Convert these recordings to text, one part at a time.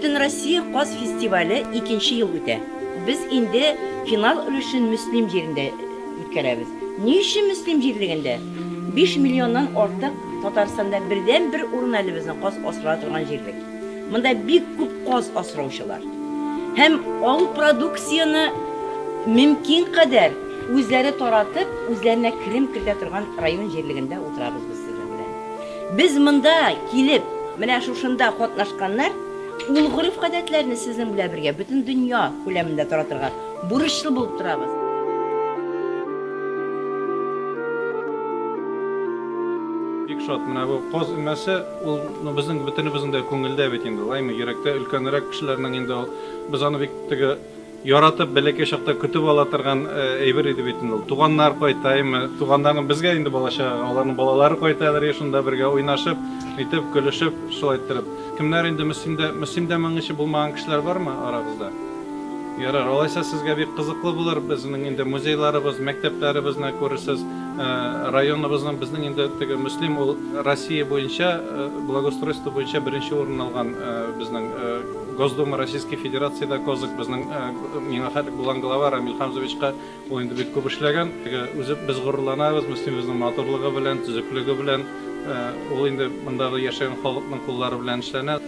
Бөтенроссия каз фестивале икенче ел үтә. Без инде финал өлешен Мөслим җирендә үткәрәбез. Ни өчен Мөслим җирлегендә? 5 миллионнан артык Татарстанда бердәнбер урын әле безнең каз асрала торган җирлек. Монда бик күп каз асраучылар. Һәм ул продукцияне мөмкин кадәр үзләре таратып, үзләренә керем кертә торган район җирлегендә утырабыз без сезнең белән. Без монда килеп, менә шушында катнашканнар, ул гореф-гадәтләрне сезнең белән бергә бөтен дөнья күләмендә таратырга бурычлы булып торабыз. Бик шат, менә бу каз өмәсе, ул, ну, безнең бөтенебезнең дә күңелдә бит инде, алаймы, йөрәктә, өлкәнрәк кешеләрнең инде ул, без аны бик теге яратып, бәләкәй чакта көтеп ала торган әйбер иде бит инде ул. Туганнар кайта, әйме, туганнарның безгә инде балачага, аларның балалары кайтадыр, и шунда бергә уйнашып, итеп, көлешеп, шулай иттереп. Кемнәр инде Мөслимдә, Мөслимдә моңынчы булмаган кешеләр бармы арагызда? Ярар, алайса сезгә бик кызыклы булыр, безнең инде музейларыбыз, мәктәпләребезне күрерсез, районыбызның, безнең инде теге Мөслим ул Россия буенча благоустройство буенча беренче урын алган безнең Госдума Российской Федерациядә Козык безнең миңа хәтлек булган глава Рамил Хамзовичка ул инде бик күп эшләгән. Теге үзе без горурланабыз Мөслимебезнең матурлыгы белән, төзеклеге белән. Ул инде мондагы яшәгән халыкның куллары белән эшләнә.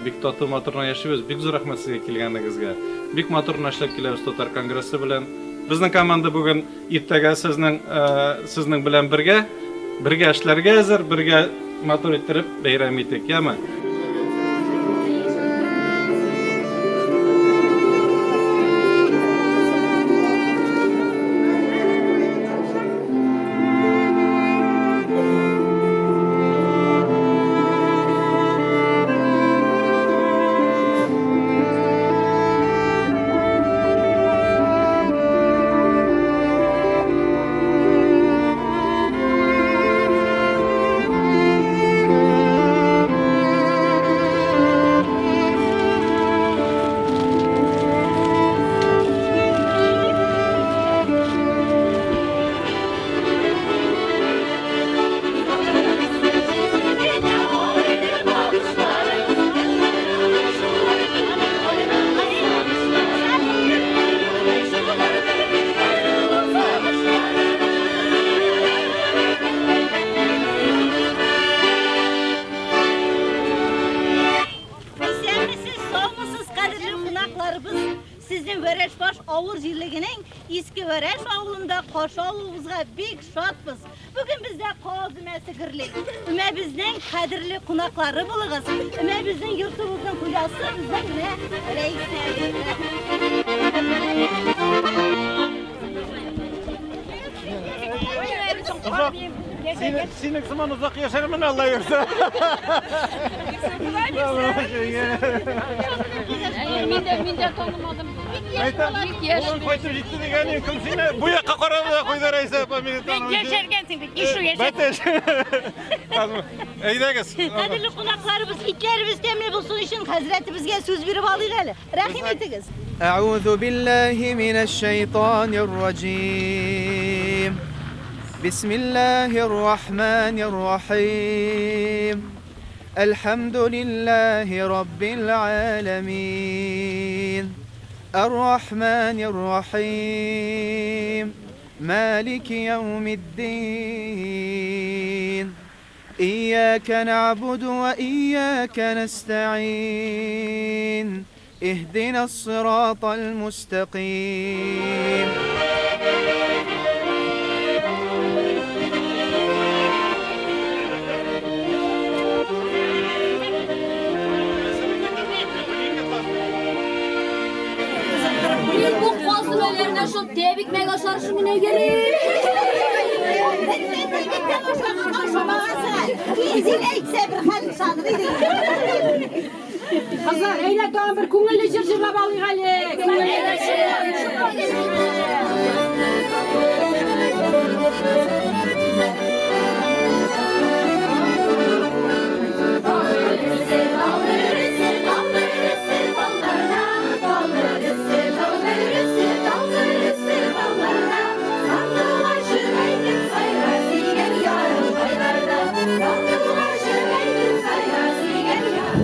Бик тату, матур гына яшибез. Бик зур рәхмәт сезгә килгәнегезгә. Бик матур гына эшләп киләбез татар конгрессы белән. Безнең команда бүген иртәгә сезнең сезнең белән бергә бергә эшләргә әзер, бергә матур иттереп бәйрәм итик, яме? Исәнмесез, саумысыз, кадерле кунакларыбыз! Сезнең Вәрәшбаш авыл җирлегенең Иске Вәрәш авылында каршы алуыбызга бик шатбыз. Бүген бездә каз өмәсе гөрли. Өмәбезнең кадерле кунаклары булыгыз. Өмәбезнең йортыбызның хуҗасы безнең менә Рәисә. Озак, синең сыман озак яшәрмен, Алла бирсә. Мин дә танымадым. Улың кайтып җитте дигән кем сине бу якка карады да куйды Рәйсә апа мине танымый. Бик яшәргәнсең бит, ишу яшәп. Бәтәш. Әйдәгез. Кадерле кунакларыбыз, итләребез тәмле булсын өчен хәзрәтебезгә сүз биреп алыйк әле. Рәхим итегез. أعوذ بالله من الشيطان الرجيم بسم الله الرحمن الرحيم الحمد لله رب العالمين الرحمن الرحيم مالك يوم الدين إياك نعبد وإياك نستعين اهدنا الصراط المستقيم Мин бу каз өмәләренә шул тәбикмәк ашар өчен генә йөрим. Инзил әйтсә бер хәл ышаныр идек. Кызлар, әйдә тагын бер күңелле җыр җырлап алыйк әле. Күңелле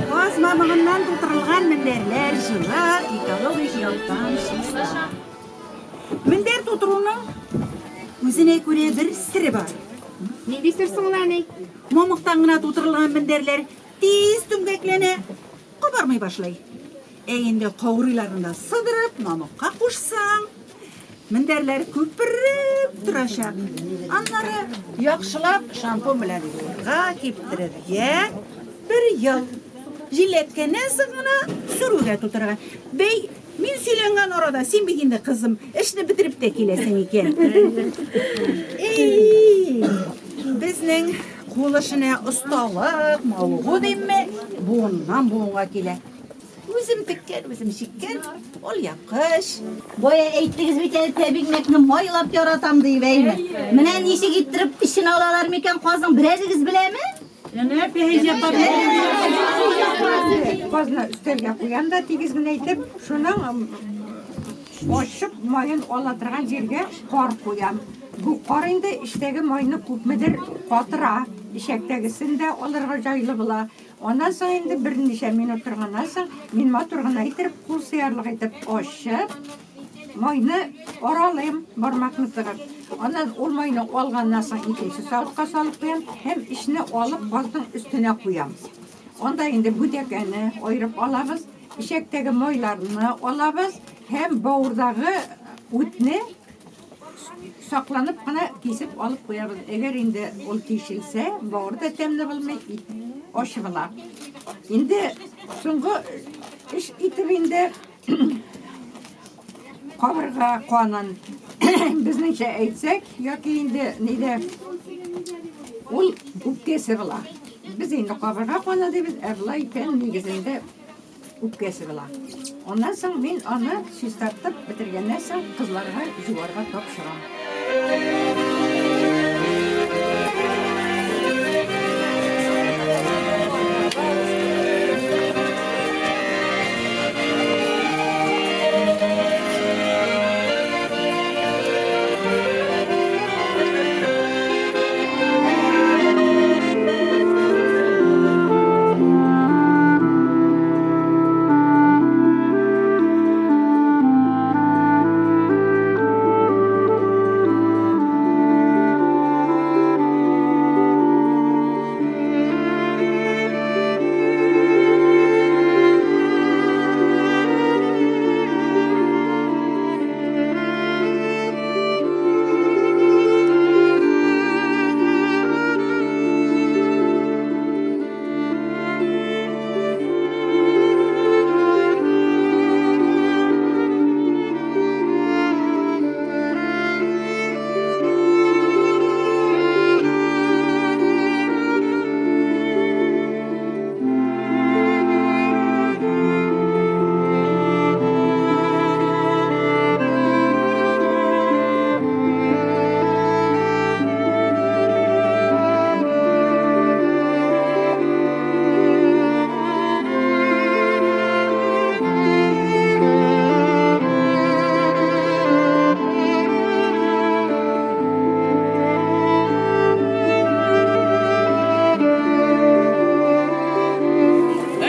Каз мамыгыннан тутырылган менә. Җылы, экологик яктан чиста. Мендәр тутыруның үзенә күрә бер сере бар. Нинди сер соң ул, әни? Мамыктан гына тутырылган мендәрләр тиз түмгәкләнә, кабармый башлый. Ә инде каурыйларын да сыдырып, мамыкка кушсаң, мендәрләр күпереп торачак. Аннары яхшылап шампунь белән юырга, киптерергә бер ел. Җилләткәннән соң гына сүрүгә тутырырга. Бәй, мин сөйләнгән арада син бит инде, кызым, эшне бетереп тә киләсең икән. Эй, безнең кул эшенә осталык, мавыгу димме, буыннан буынга килә. Үзем теккән, үзем чиккән алъяпкыч. Бая әйттегез бит әле тәбикмәкне майлап яратам диеп, әйме? Менә ничек иттереп эчен алалар микән казның, берәрегез беләме? Әнә Бәһиҗә апа. Казны өстәлгә куям да тигез генә итеп, шуның ачып маен ала торган җиргә кар куям. Бу кар инде эчтәге майны күпмедер катыра, эчәктәгесен дә алырга җайлы була. Аннан соң инде берничә минут торганнан соң, мин матур гына иттереп, кул сыярлык итеп ачып, майны аралыйм, бармакны тыгып. Аннан ул майны алганнан соң икенче савытка салып куям һәм эчне алып казның өстенә куям. Анда инде бүтәкәне аерып алабыз, эчәктәге майларны алабыз һәм бавырдагы үтне сакланып кына кисеп алып куябыз. Әгәр инде ул тишелсә, бавыр да тәмле булмый, ит ачы була. Инде соңгы эш итеп инде кабырга канын безнеңчә әйтсәк, яки инде нидә ул үпкәсе була. Без инде кабырга каны дибез, ә болай икән нигезендә үпкәсе була. Аннан соң мин аны чистартып бетергәннән соң кызларга җуарга тапшырам.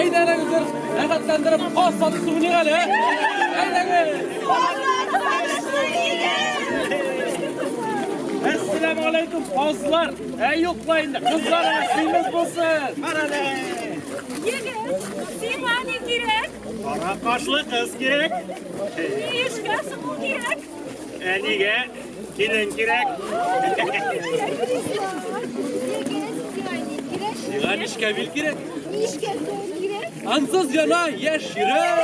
Әйдәгез, рәхәтләндереп каз сатышы уйныйк әле, Әйдәгез! Әссәламү алейкум, казлар! Әй, йокла инде, кызлар симез булсын! Карале! Егет, сиңа ни кирәк? Кара кашлы кыз кирәк. Ни эшкә соң ул кирәк? Әнигә килен кирәк. Егет, сиңа ни кирәк? Сиңа нечкә бил кирәк. Нечкә бил кирәк? Ансыз яна яшь йөрәк.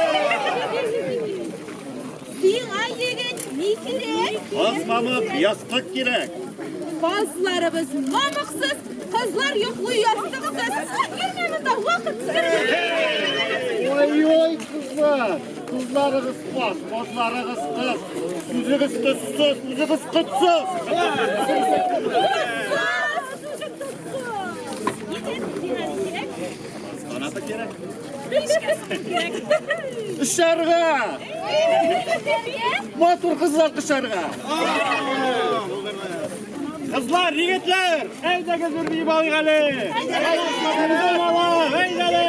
Сиңа, егет, ни кирәк? Каз мамык ястык кирәк. Казларыбыз мамыксыз, кызлар йоклый ястыксыз. Йөрмә монда вакытсыз. Ой-ой, кызлар! Кызларыгыз каз, башларыгыз кыз. Сүзегез төссез, үзегез котсыз. Егет, сиңа ни кирәк? Канаты кирәк. Нечкә соң кирәк. Очарга! Матур кызлар кочарга! Кызлар, егетләр, әйдәгез бер биеп алыйк әле! Әйдәгез, әйдәле!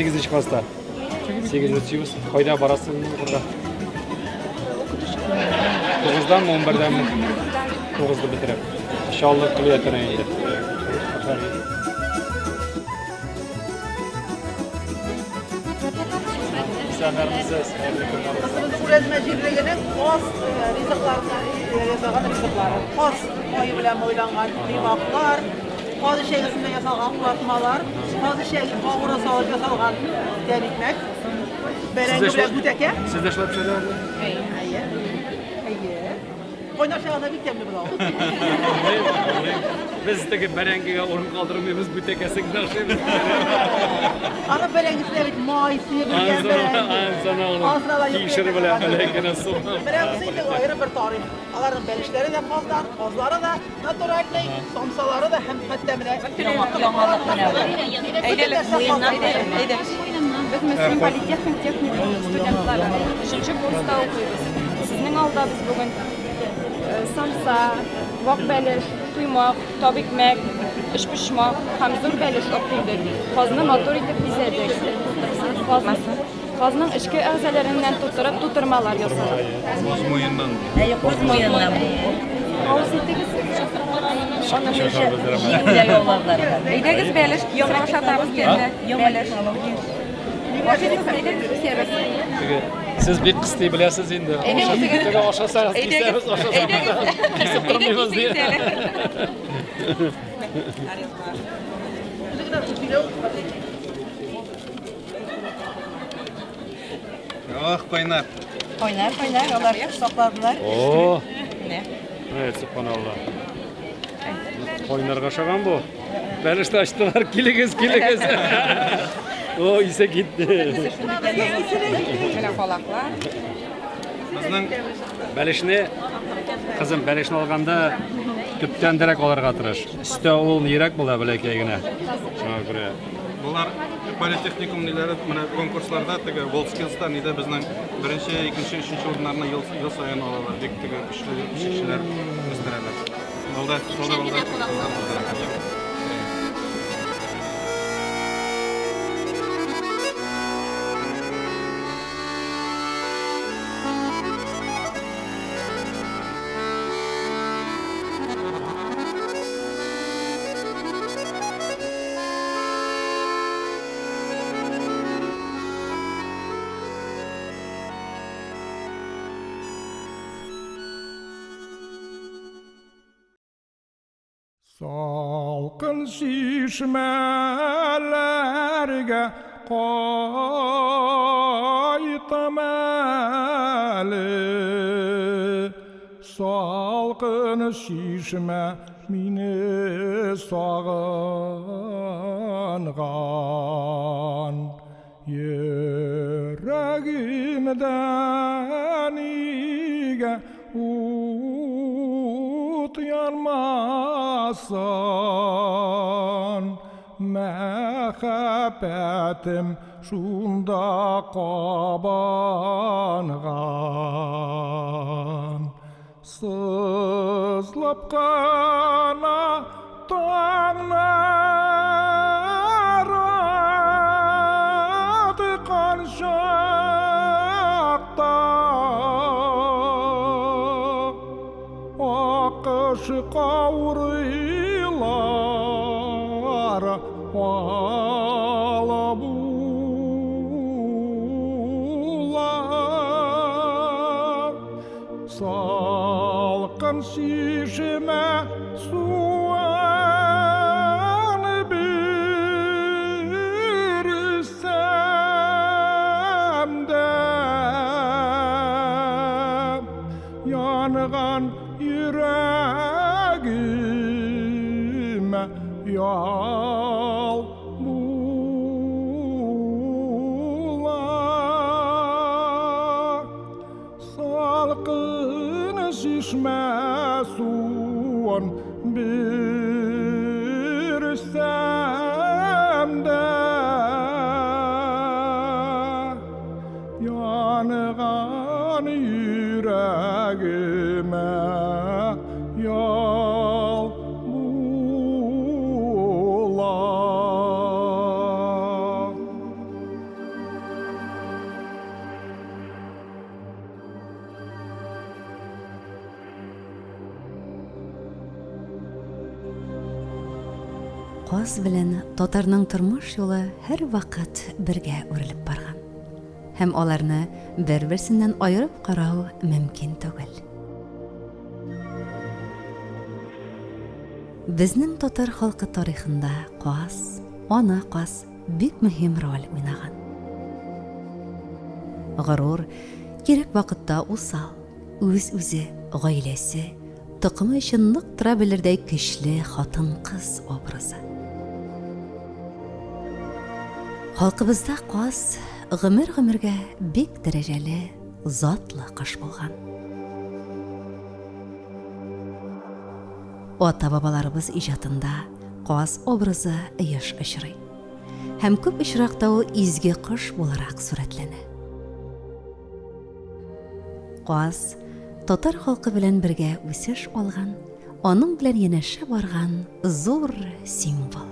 Сигезенче класста. Сигезенче класс. Кайда барасың укырга? Тугызданмы, унбердәнме? Тугызны бетереп. Чаллы көллиятенә инде. Исәннәрмесез, хәерле көннәр. Безнең Үрәзмә җирлегенең каз ризыкларына ясалган ризыклары. Каз мае белән майланган коймаклар, каз эчәгесеннән ясалган уратмалар, каз эчәге бавыры салып ясалган тәбикмәк, бәрәңге белән бүтәкә. Сез дә шулай пешерәсезме? Әйе. Әйе. Кайнар чагында бик тәмле була ул. Без теге бәрәңгегә урын калдырмыйбыз, бүтәкәсен генә ашыйбыз. Аны бәрәңгесенә бит май сибелгән бәрәңге. Кишер белән бәрәңгене су. Менә бусы инде аерым бер тарих. Аларның бәлешләре дә каздан, казлары да натуральный, самсалары да һәм хәтта менә яңалык менә бу. Әйдә. Без Мөслим политехник техникумы студентлары. Өченче курста укыйбыз. Сезнең алда без бүген самса, вак бәлеш, коймак, табикмәк, өчпочмак һәм зур бәлеш алып килдек. Казны матур итеп бизәдек. Казның эчке әгъзаларыннан тутырып тутырмалар ясадык. Каз муеннан. Әйе, каз муеннан. Авыз итегез. Җиңү дә яуладылар. Әйдәгез бәлеш кисеп ашатабыз тәмле. Бәлеш. Ашыйсыз, әйдәгез кисәбез. Теге сез бик кыстый беләсез инде. Теге ашасагыз кисәбез, ашасагыз кисеп тормыйбыз ди. Ох, кайнар. Кайнар, кайнар, алар сакладылар. О! Менә. Әй, субханалла. Кайнарга ашаган бу. Бәлешне ачтылар, килегез, килегез. О, исе китте. Менә калаклар. Безнең бәлешне, кызым, бәлешне алганда төптәндерәк алырга тырыш. Өстә ул нирәк була бәләкәй генә. Шуңа күрә. Болар политехникум ниләре менә конкурсларда теге WorldSkills'та нидә безнең беренче, икенче, өченче урыннарны ел, ел саен алалар. Бик теге көчле пешекчеләр үстерәләр. Булды, булды, булды. Салкын чишмәләргә кайтам әле. Салкын чишмә мине сагынган. Йөрәгемдә нигә ут янмасын? Мәхәббәтем шунда кабынган. Сызлап кына таңнар аткан чакта Акыш каурыйлар ала була. Салкын чишмә суын бирсәм дә, янган йөрәгемә ял була. Салкын чишмә суын бирсәм дә, янган йөрәгемә ял була. Каз белән татарның тормыш юлы һәрвакыт бергә үрелеп барган. Һәм аларны бер-берсеннән аерып карау мөмкин түгел. Безнең татар халкы тарихында каз, ана каз бик мөһим роль уйнаган. Горур, кирәк вакытта усал, үз-үзе, гаиләсе, токымы өчен нык тора белердәй көчле хатын-кыз образы. Халкыбызда каз гомер-гомергә бик дәрәҗәле, затлы кош булган. Ата-бабаларыбыз иҗатында каз образы еш очрый. Һәм күп очракта ул изге кош буларак сурәтләнә. Каз татар халкы белән бергә үсеш алган, аның белән янәшә барган зур символ.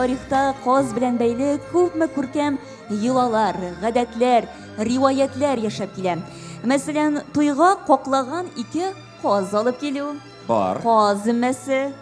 тарихта каз белән бәйле күпме күркәм йолалар, гадәтләр, риваятьләр яшәп килә. Мәсәлән, туйга каклаган ике каз алып килү. Бар. Каз өмәсе.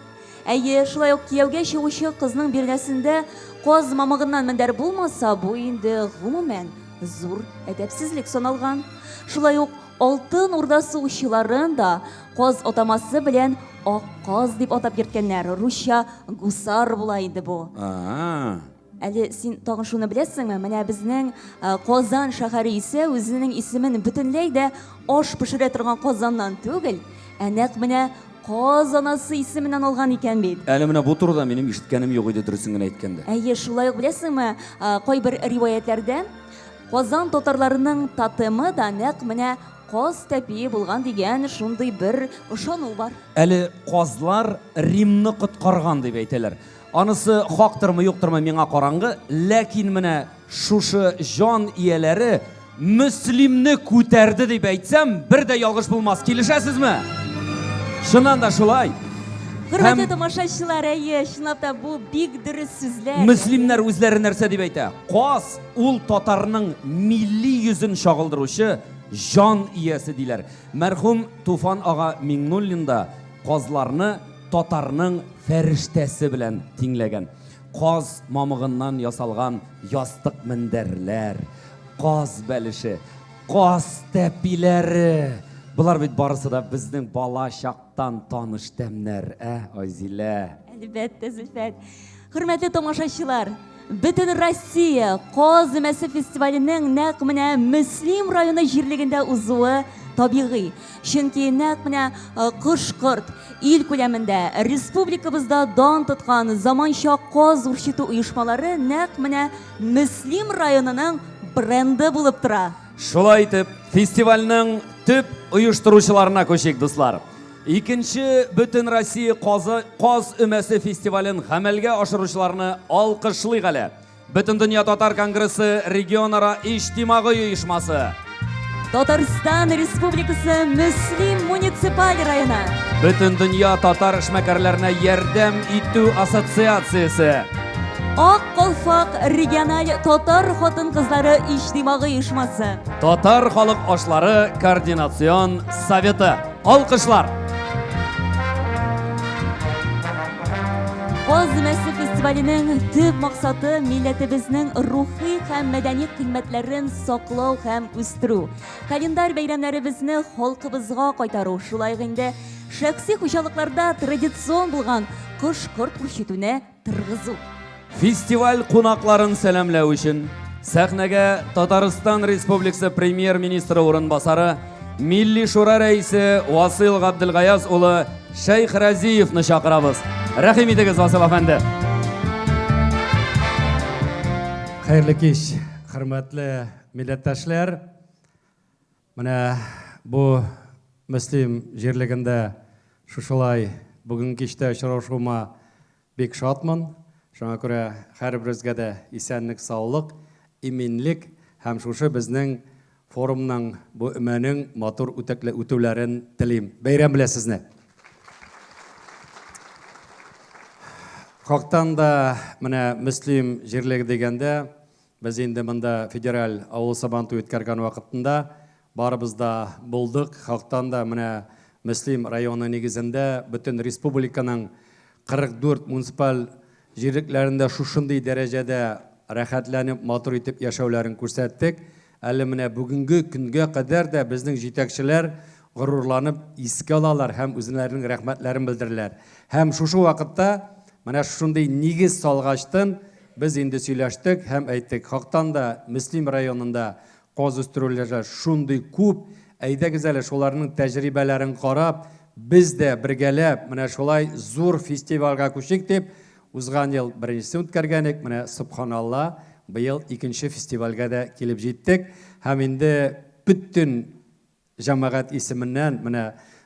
Әйе, шулай ук кияүгә чыгучы кызның бирнәсендә каз мамыгыннан мендәр булмаса, бу инде гомумән зур әдәпсезлек саналган. Шулай ук Алтын Урда сугышчыларын да каз атамасы белән ак каз дип атап йөрткәннәр. Русча гусар була инде бу. А-а. Әле син тагын шуны беләсеңме? Менә безнең Казан шәһәре исә үзенең исемен бөтенләй дә аш пешерә торган казаннан түгел, ә нәкъ менә каз анасы исеменнән алган икән бит. Әле менә бу турыда минем ишеткәнем юк иде, дөресен генә әйткәндә. Әйе, шулай ук беләсеңме, кайбер риваятьләрдә Казан татарларының тотемы да нәкъ менә каз тәпие булган дигән шундый бер ышану бар. Әле казлар Римны коткарган дип әйтәләр. Анысы хактырмы, юктырмы, миңа караңгы, ләкин менә шушы җан ияләре Мөслимне күтәрде дип әйтсәм, бер дә ялгыш булмас. Килешәсезме? Чыннан да шулай. Хөрмәтле тамашачылар, әйе, чынлап та бу бик дөрес сүзләр. Мөслимнәр үзләре нәрсә дип әйтә? Каз ул татарның милли йөзен чагылдыручы җан иясе диләр. Мәрхүм Туфан ага Миңнуллин да казларны татарның фәрештәсе белән тиңләгән. Каз мамыгыннан ясалган ястык-мендәрләр, каз бәлеше, каз тәпиләре. Болар бит барысы да безнең бала чактан таныш тәмнәр, ә, Айзилә? Әлбәттә, Зөлфәт. Хөрмәтле тамашачылар, Бөтен Россия Каз өмәсе фестиваленең нәкъ менә Мөслим районы җирлегендә узуы табигый. Чөнки нәкъ менә э, кош-корт ил күләмендә республикабызда дан тоткан заманча каз үрчетү оешмалары нәкъ менә Мөслим районының бренды булып тора. Шулай итеп, фестивальнең төп оештыручыларына күчик, дуслар. Икенче Бөтенроссия казы каз өмәсе фестивален гамәлгә ашыручыларны алкышлыйк әле. Бөтендөнья татар конгрессы регионара иҗтимагый оешмасы. Татарстан Республикасы Мөслим муниципаль районы. Бөтендөнья татар эшмәкәрләренә ярдәм итү ассоциациясе. Ак калфак региональ татар хатын-кызлары иҗтимагый оешмасы. Татар халык ашлары координацион советы. Алкышлар! Каз өмәсе фестиваленең төп максаты милләтебезнең рухи һәм мәдәни кыйммәтләрен саклау һәм үстерү. Календарь бәйрәмнәребезне халкыбызга кайтару, шулай ук инде шәхси хуҗалыкларда традицион булган кош-корт үрчетүне торгызу. Фестиваль кунакларын сәламләү өчен сәхнәгә Татарстан Республикасы премьер-министры урынбасары, Милли Шура рәисе Васил Габделгаяз улы Шәйхразиевны чакырабыз. Рәхим итегез, Васил әфәнде. Хәерле кич, хөрмәтле милләттәшләр. Менә бу Мөслим җирлегендә шушылай бүгенге кичтә очрашуыма Бик шатмын. Шуңа күрә һәрберебезгә дә исәнлек, саулык, иминлек һәм шушы безнең форумның, бу өмәнең матур үтәкле үтүләрен телим. Бәйрәм белән сезне! Хактан да менә Мөслим җирлеге дигәндә, без инде монда федераль авыл Сабантуй үткәргән вакытында барыбыз да булдык. Хактан да менә Мөслим районы нигезендә бөтен республиканың 44 муниципаль җирлекләрендә шушындый дәрәҗәдә рәхәтләнеп, матур итеп яшәүләрен күрсәттек. Әле менә бүгенге көнгә кадәр дә безнең җитәкчеләр горурланып искә алалар һәм үзләренең рәхмәтләрен белдерәләр. Һәм шушы вакытта менә шушындый нигез салгачтын без инде сөйләштек һәм әйттек, хактан да Мөслим районында Каз үстерүләр шундый күп, әйдәгез әле шуларның тәҗрибәләрен карап, без дә бергәләп менә шулай зур фестивальгә күчик дип, узган ел беренчесен үткәргән идек, менә собханалла, быел икенче фестивальгә дә килеп җиттек һәм инде бөтен Җәмәгать исеменнән, менә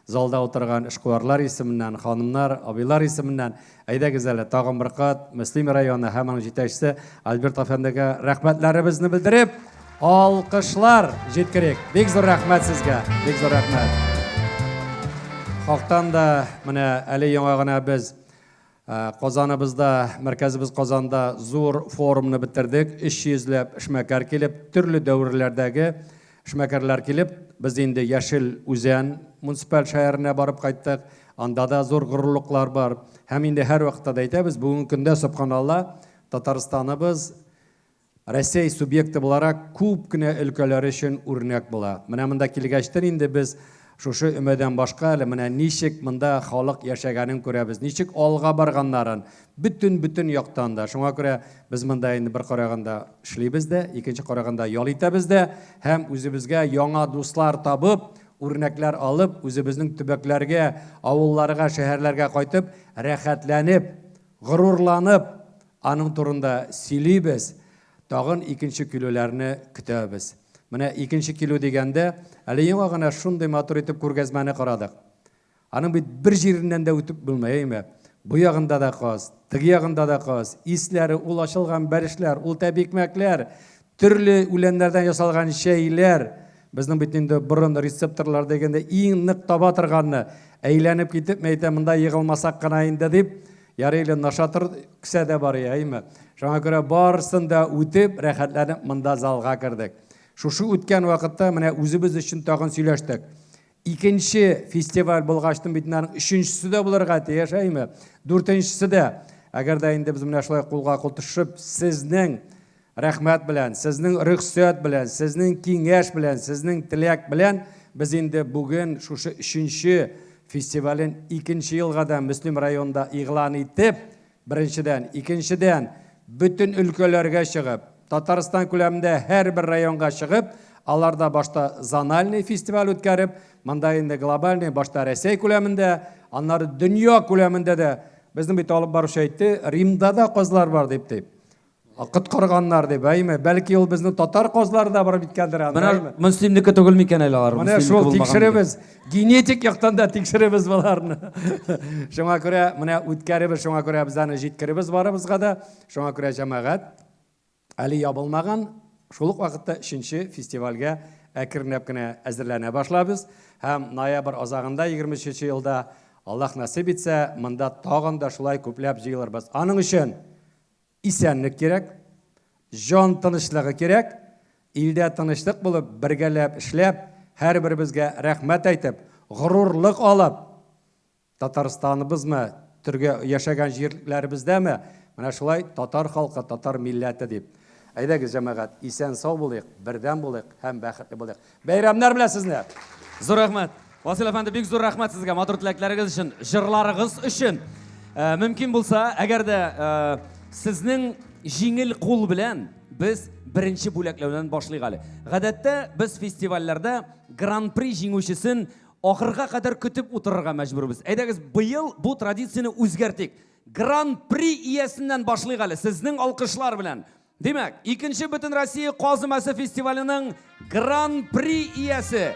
залда утырган эшкуарлар исеменнән, ханымнар, абыйлар исеменнән, әйдәгез әле, тагын бер кат Мөслим районы һәм аның җитәкчесе Альберт әфәндегә рәхмәтләребезне белдереп, алкышлар җиткерик. Бик зур рәхмәт сезгә, бик зур рәхмәт. Хактан да, менә әле яңа гына без Казаныбызда, мәркәзебез Казанда зур форумны бетердек. 300 ләп эшмәкәр килеп, төрле дәверләрдәге эшмәкәрләр килеп, без инде Яшел Үзән муниципаль шәһәренә барып кайттык. Анда да зур горурлыклар бар. Һәм инде һәрвакытта да әйтәбез, бүгенге көндә, собханалла, Татарстаныбыз Рәсәй субъекты буларак күп кенә өлкәләр өчен үрнәк була. Менә монда килгәчтен инде без шушы өмәдән башка әле менә ничек монда халык яшәгәнен күрәбез, ничек алга барганнарын, бөтен-бөтен яктан да. Шуңа күрә без монда инде бер караганда эшлибез дә, икенче караганда ял итәбез дә һәм үзебезгә яңа дуслар табып, үрнәкләр алып, үзебезнең төбәкләргә, авылларга, шәһәрләргә кайтып, рәхәтләнеп, горурланып, Аның турында сөйлибез, тагын икенче килүләрне көтәбез. Менә икенче килү дигәндә, әле яңа гына шундый матур итеп күргәзмәне карадык. Аның бит бер җиреннән дә үтеп булмый, әйеме? Бу ягында да каз, теге ягында да каз, исләре, ул ачылган бәлешләр, ул тәбикмәкләр, төрле үләннәрдән ясалган чәйләр. Безнең бит инде борын рецепторлар дигәндә иң нык таба торганны, әйләнеп китеп, мәйтәм, монда егылмасак кына инде дип, Ярый әле нашатыр кесә дә бар, әйме? Шуңа күрә барысын да үтеп, рәхәтләнеп монда залга кердек. Шушы үткән вакытта менә үзебез өчен тагын сөйләштек. Икенче фестиваль булгачтын бит аның өченчесе дә булырга тиеш, әйме? Дүртенчесе дә. Әгәр дә инде без менә шулай кулга-кул төшеп, сезнең Рәхмәт белән, сезнең рөхсәт белән, сезнең киңәш белән, сезнең теләк белән без инде бүген шушы өченче фестивален икенче елга да Мөслим районында игълан итеп, беренчедән, икенчедән, бөтен өлкәләргә чыгып, Татарстан күләмендә һәрбер районга чыгып, аларда башта зональный фестиваль үткәреп, монда инде глобальный, башта Рәсәй күләмендә, аннары дөнья күләмендә дә, безнең бит алып баручы әйтте, Римда да казлар бар дип дип. Коткарганнар дип, әйме? Бәлки ул безнең татар казлары да барып җиткәндер анда, Менә әйме? Мөслимнеке түгел микән әле алар? Менә Мөслимнеке шул булмаган микән? тикшеребез. Генетик яктан да тикшеребез боларны. Шуңа күрә менә үткәребез, шуңа күрә без аны җиткеребез барыбызга да. Шуңа күрә җәмәгать әле ябылмаган, шул ук вакытта өченче фестивальгә әкренләп кенә әзерләнә башлабыз. Һәм ноябрь азагында 23 елда Аллаһ насыйп итсә, монда тагын да шулай күпләп җыелырбыз. Аның өчен Исәнлек кирәк, җан тынычлыгы кирәк, илдә тынычлык булып, бергәләп эшләп, һәрберебезгә рәхмәт әйтеп, горурлык алып, Татарстаныбызмы, төргә яшәгән җирлекләребездәме, менә шулай татар халкы, татар милләте дип. Әйдәгез, җәмәгать, исән-сау булыйк, бердәм булыйк һәм бәхетле булыйк. Бәйрәмнәр белән сезне! Зур рәхмәт. Васил әфәнде, бик зур рәхмәт сезгә матур теләкләрегез өчен, җырларыгыз өчен. Э, мөмкин булса, әгәр дә э, сезнең җиңел кул белән без беренче бүләкләүдән башлыйк әле. Гадәттә без фестивальләрдә гран-при җиңүчесен ахырга кадәр көтеп утырырга мәҗбүрбез. Әйдәгез, быел бу традицияне үзгәртик. Гран-при иясеннән башлыйк әле, сезнең алкышлар белән. Димәк, икенче Бөтенроссия каз өмәсе фестиваленең Гран-при иясе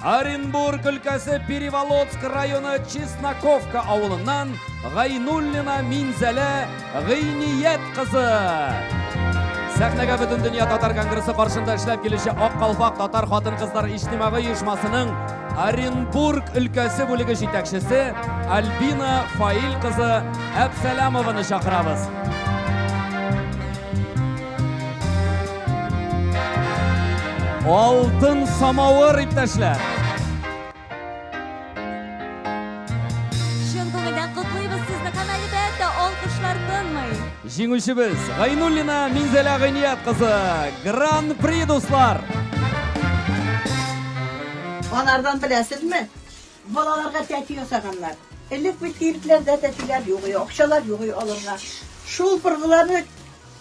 Оренбург өлкәсе Переволоцк районы Чесноковка авылыннан Гайнуллина Минзәлә Гыйният кызы. Сәхнәгә Бөтендөнья татар конгрессы каршында эшләп килүче Ак калфак татар хатын-кызлар иҗтимагый оешмасының Оренбург өлкәсе бүлеге җитәкчесе Альбина Фаил кызы Әпсәләмованы чакырабыз. Алтын самавыр, иптәшләр! Чын күңелдән котлыйбыз сезне һәм әлбәттә алкышлар тынмый. Җиңүчебез Гайнуллина Минзәлә Гыйният кызы. Гран-при, дуслар! Анардан беләсезме? Балаларга тәти ясаганнар. Элек бит кибетләрдә тәтиләр юк иде, акчалар юк иде алырга. Шул пыргыларны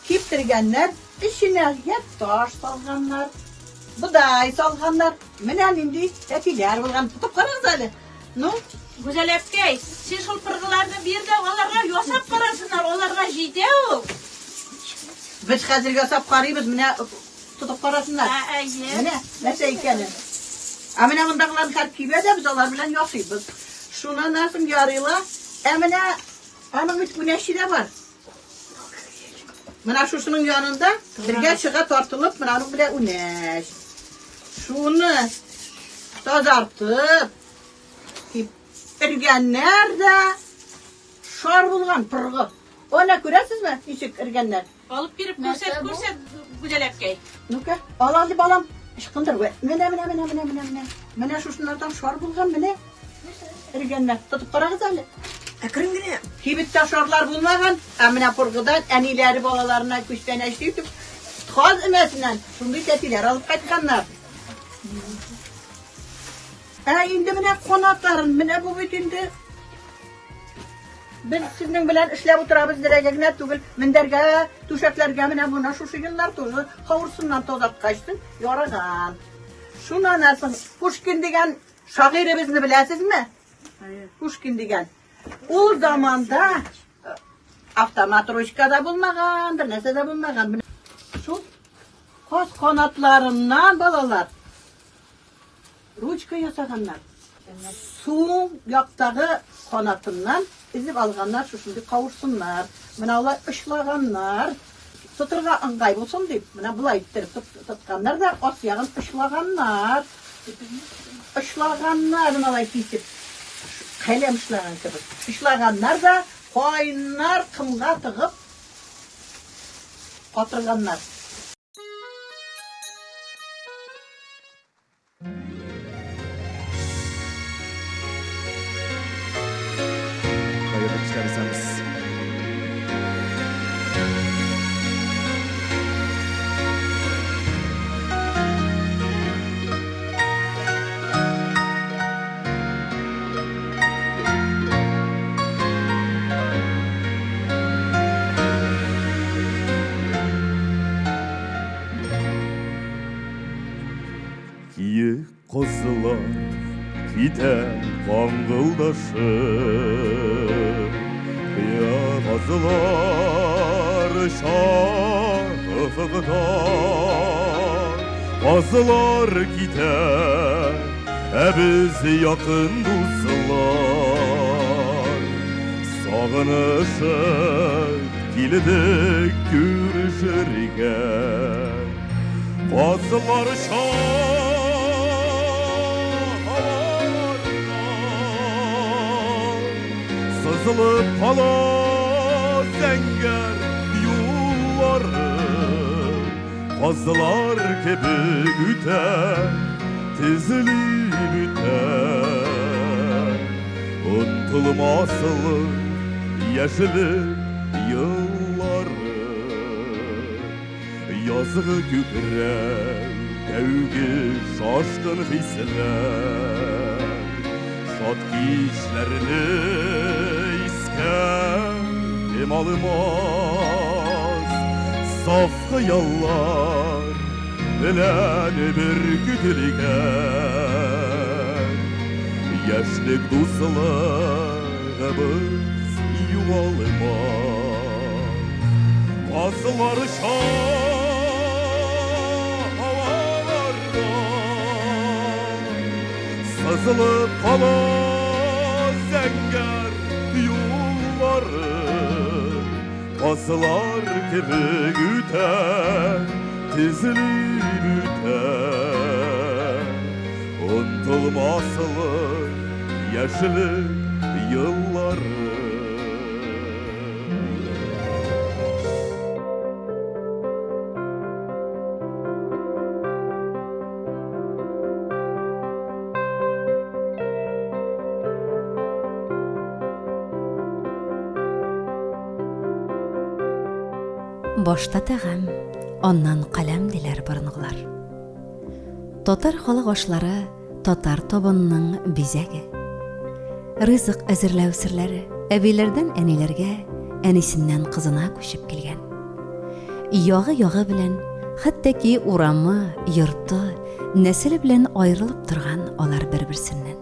киптергәннәр, эченә я таш салганнар, бодай салганнар. Менә нинди тәтиләр булган. Тотып карагыз әле. Ну, Гүзәл әбкәй, син шул пыргыларны бир дә аларга ясап карасыннар, аларга җитә ул. Без хәзер ясап карыйбыз, менә Тотып карасыннар. Ә, әйе. Менә нәрсә икәнен. Ә менә мондагыларын хәл кибә дә без алар белән ясыйбыз. Шуннан соң ярыйла. Ә менә аның бит үнәче дә бар. Менә шушының янында бергә чыга тартылып, менә аның белән үнәч. Шуны тазартып, киптергәннәр дә. Шар булган пыргы. Әнә күрәсезме, ничек эргәннәр? Алып биреп күрсәт, күрсәт, Гүзәләпкәй. Ну-ка, ал әле, балам. Ычкындыр. Менә, менә, менә, менә, менә, менә. Менә шушыннардан шар булган, менә. Эргәннәр. Тотып карагыз әле. Әкрен генә. Кибеттә шарлар булмаган, ә менә пыргыдан әниләре балаларына күчтәнәч дип, каз өмәсеннән шундый тәтиләр алып кайтканнар. Ә инде менә канатларын, менә бу бит инде без сезнең белән эшләп утырабыз, дәрәгә генә түгел, мендәргә, түшәкләргә менә моны шушы еллар тоже хавырсыннан тазарткачтын яраган. Шуннан соң Пушкин дигән шагыйребезне беләсезме? Пушкин дигән. Ул заманда э, автомат ручка да булмаган, бер нәрсә дә булмаган. Менә шул каз канатларыннан балалар Ручка ясаганнар. Сул яктагы канатыннан өзеп алганнар шушындый кавырсыннар. Менә алар очлаганнар. Тотырга ыңгай булсын дип, менә болай иттереп тотканнар да ас ягын очлаганнар. Очлаганнар менә алай кисеп. Каләм очлаган кебек. Очлаганнар да кайнар комга тыгып катырганнар. Хәерле кичләр, исәнмесез. Киек козлар китә каңгылдашып, Кыя казлар оча офыкта. Казлар китә, ә без якын дуслар. Сагынышып килдек күрешергә. Казлар оча һаваларда, Сызылып кала зәңгәр юллары. Казлар кебек үтә, тезелеп үтә. Онытылмаслык яшьлек еллары. Язгы күкрәү, тәүге шашкын хисләр, Шат кичләрне искә кем алмас, Саф хыяллар белән беркетелгән Яшьлек дуслыгыбыз югалмас. Казлар оча һаваларда, Сызылып кала зәңгәр юллары. Казлар кебек үтә, тезелеп үтә. Онытылмаслык яшьлек еллары. Башта тәгам, аннан каләм диләр борынгылар. Татар халык ашлары татар табынының бизәге. Ризык әзерләү серләре әбиләрдән әниләргә, әнисеннән кызына күчеп килгән. Ягы-ягы белән, хәтта ки урамы, йорты, нәселе белән аерылып торган алар бер-берсеннән.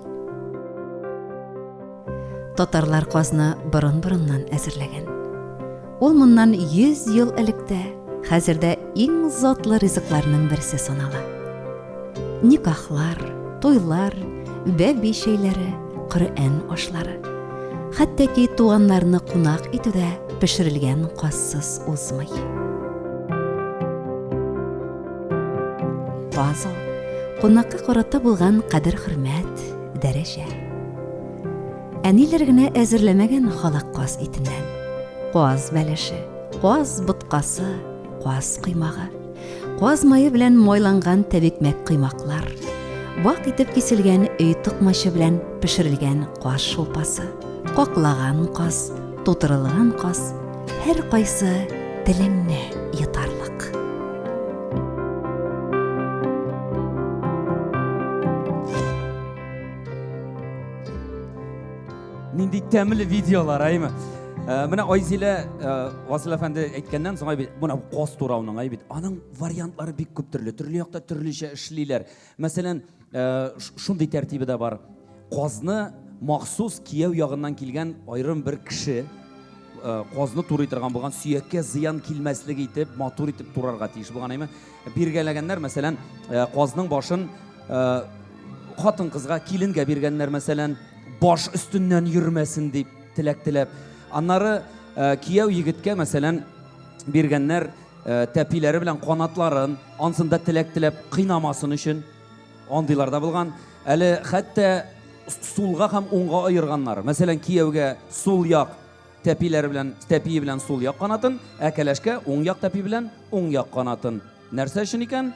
Татарлар казны борын-борыннан әзерләгән. Ул моннан 100 ел элек тә, хәзер дә иң затлы ризыкларның берсе санала. Никахлар, туйлар, бәби чәйләре, Коръән ашлары. Хәтта ки туганнарны кунак итү дә пешерелгән казсыз узмый. Каз ул, кунакка карата булган кадер-хөрмәт, дәрәҗә. Ә ниләр генә әзерләмәгән халык каз итеннән. Каз бәлеше, каз боткасы, каз коймагы. Каз мае белән майланган тәбикмәк коймаклар. Вак итеп киселгән өй токмачы белән пешерелгән каз шулпасы. Каклаган каз, тутырылган каз, һәркайсы телеңне йотарлык. Нинди тәмле видеолар, әйме? Э, менә Айзилә э, Васил әфәнде әйткәннән соң бит, менә каз турауның әй бит, аның вариантлары бик күп төрле, төрле якта төрлечә эшлиләр. Мәсәлән, э, шундый тәртибе дә бар. Казны махсус кияү ягыннан килгән аерым бер кеше казны турый торган булган, сөяккә зыян килмәслек итеп, матур итеп турарга тиеш булган, әйме? Биргәләгәннәр, мәсәлән, казның башын хатын-кызга, киленгә биргәннәр, мәсәлән, баш өстеннән йөрмәсен дип теләк теләп. Аннары кияү егеткә, мәсәлән, биргәннәр тәпиләре белән канатларын, ансын да теләк теләп кыйнамасын өчен. Андыйлар да булган. Әле хәтта сулга һәм уңга аерганнар. Мәсәлән, кияүгә сул як тәпиләре белән, тәпие белән сул як канатын, ә кәләшкә уң як тәпи белән уң як канатын. Нәрсә өчен икән?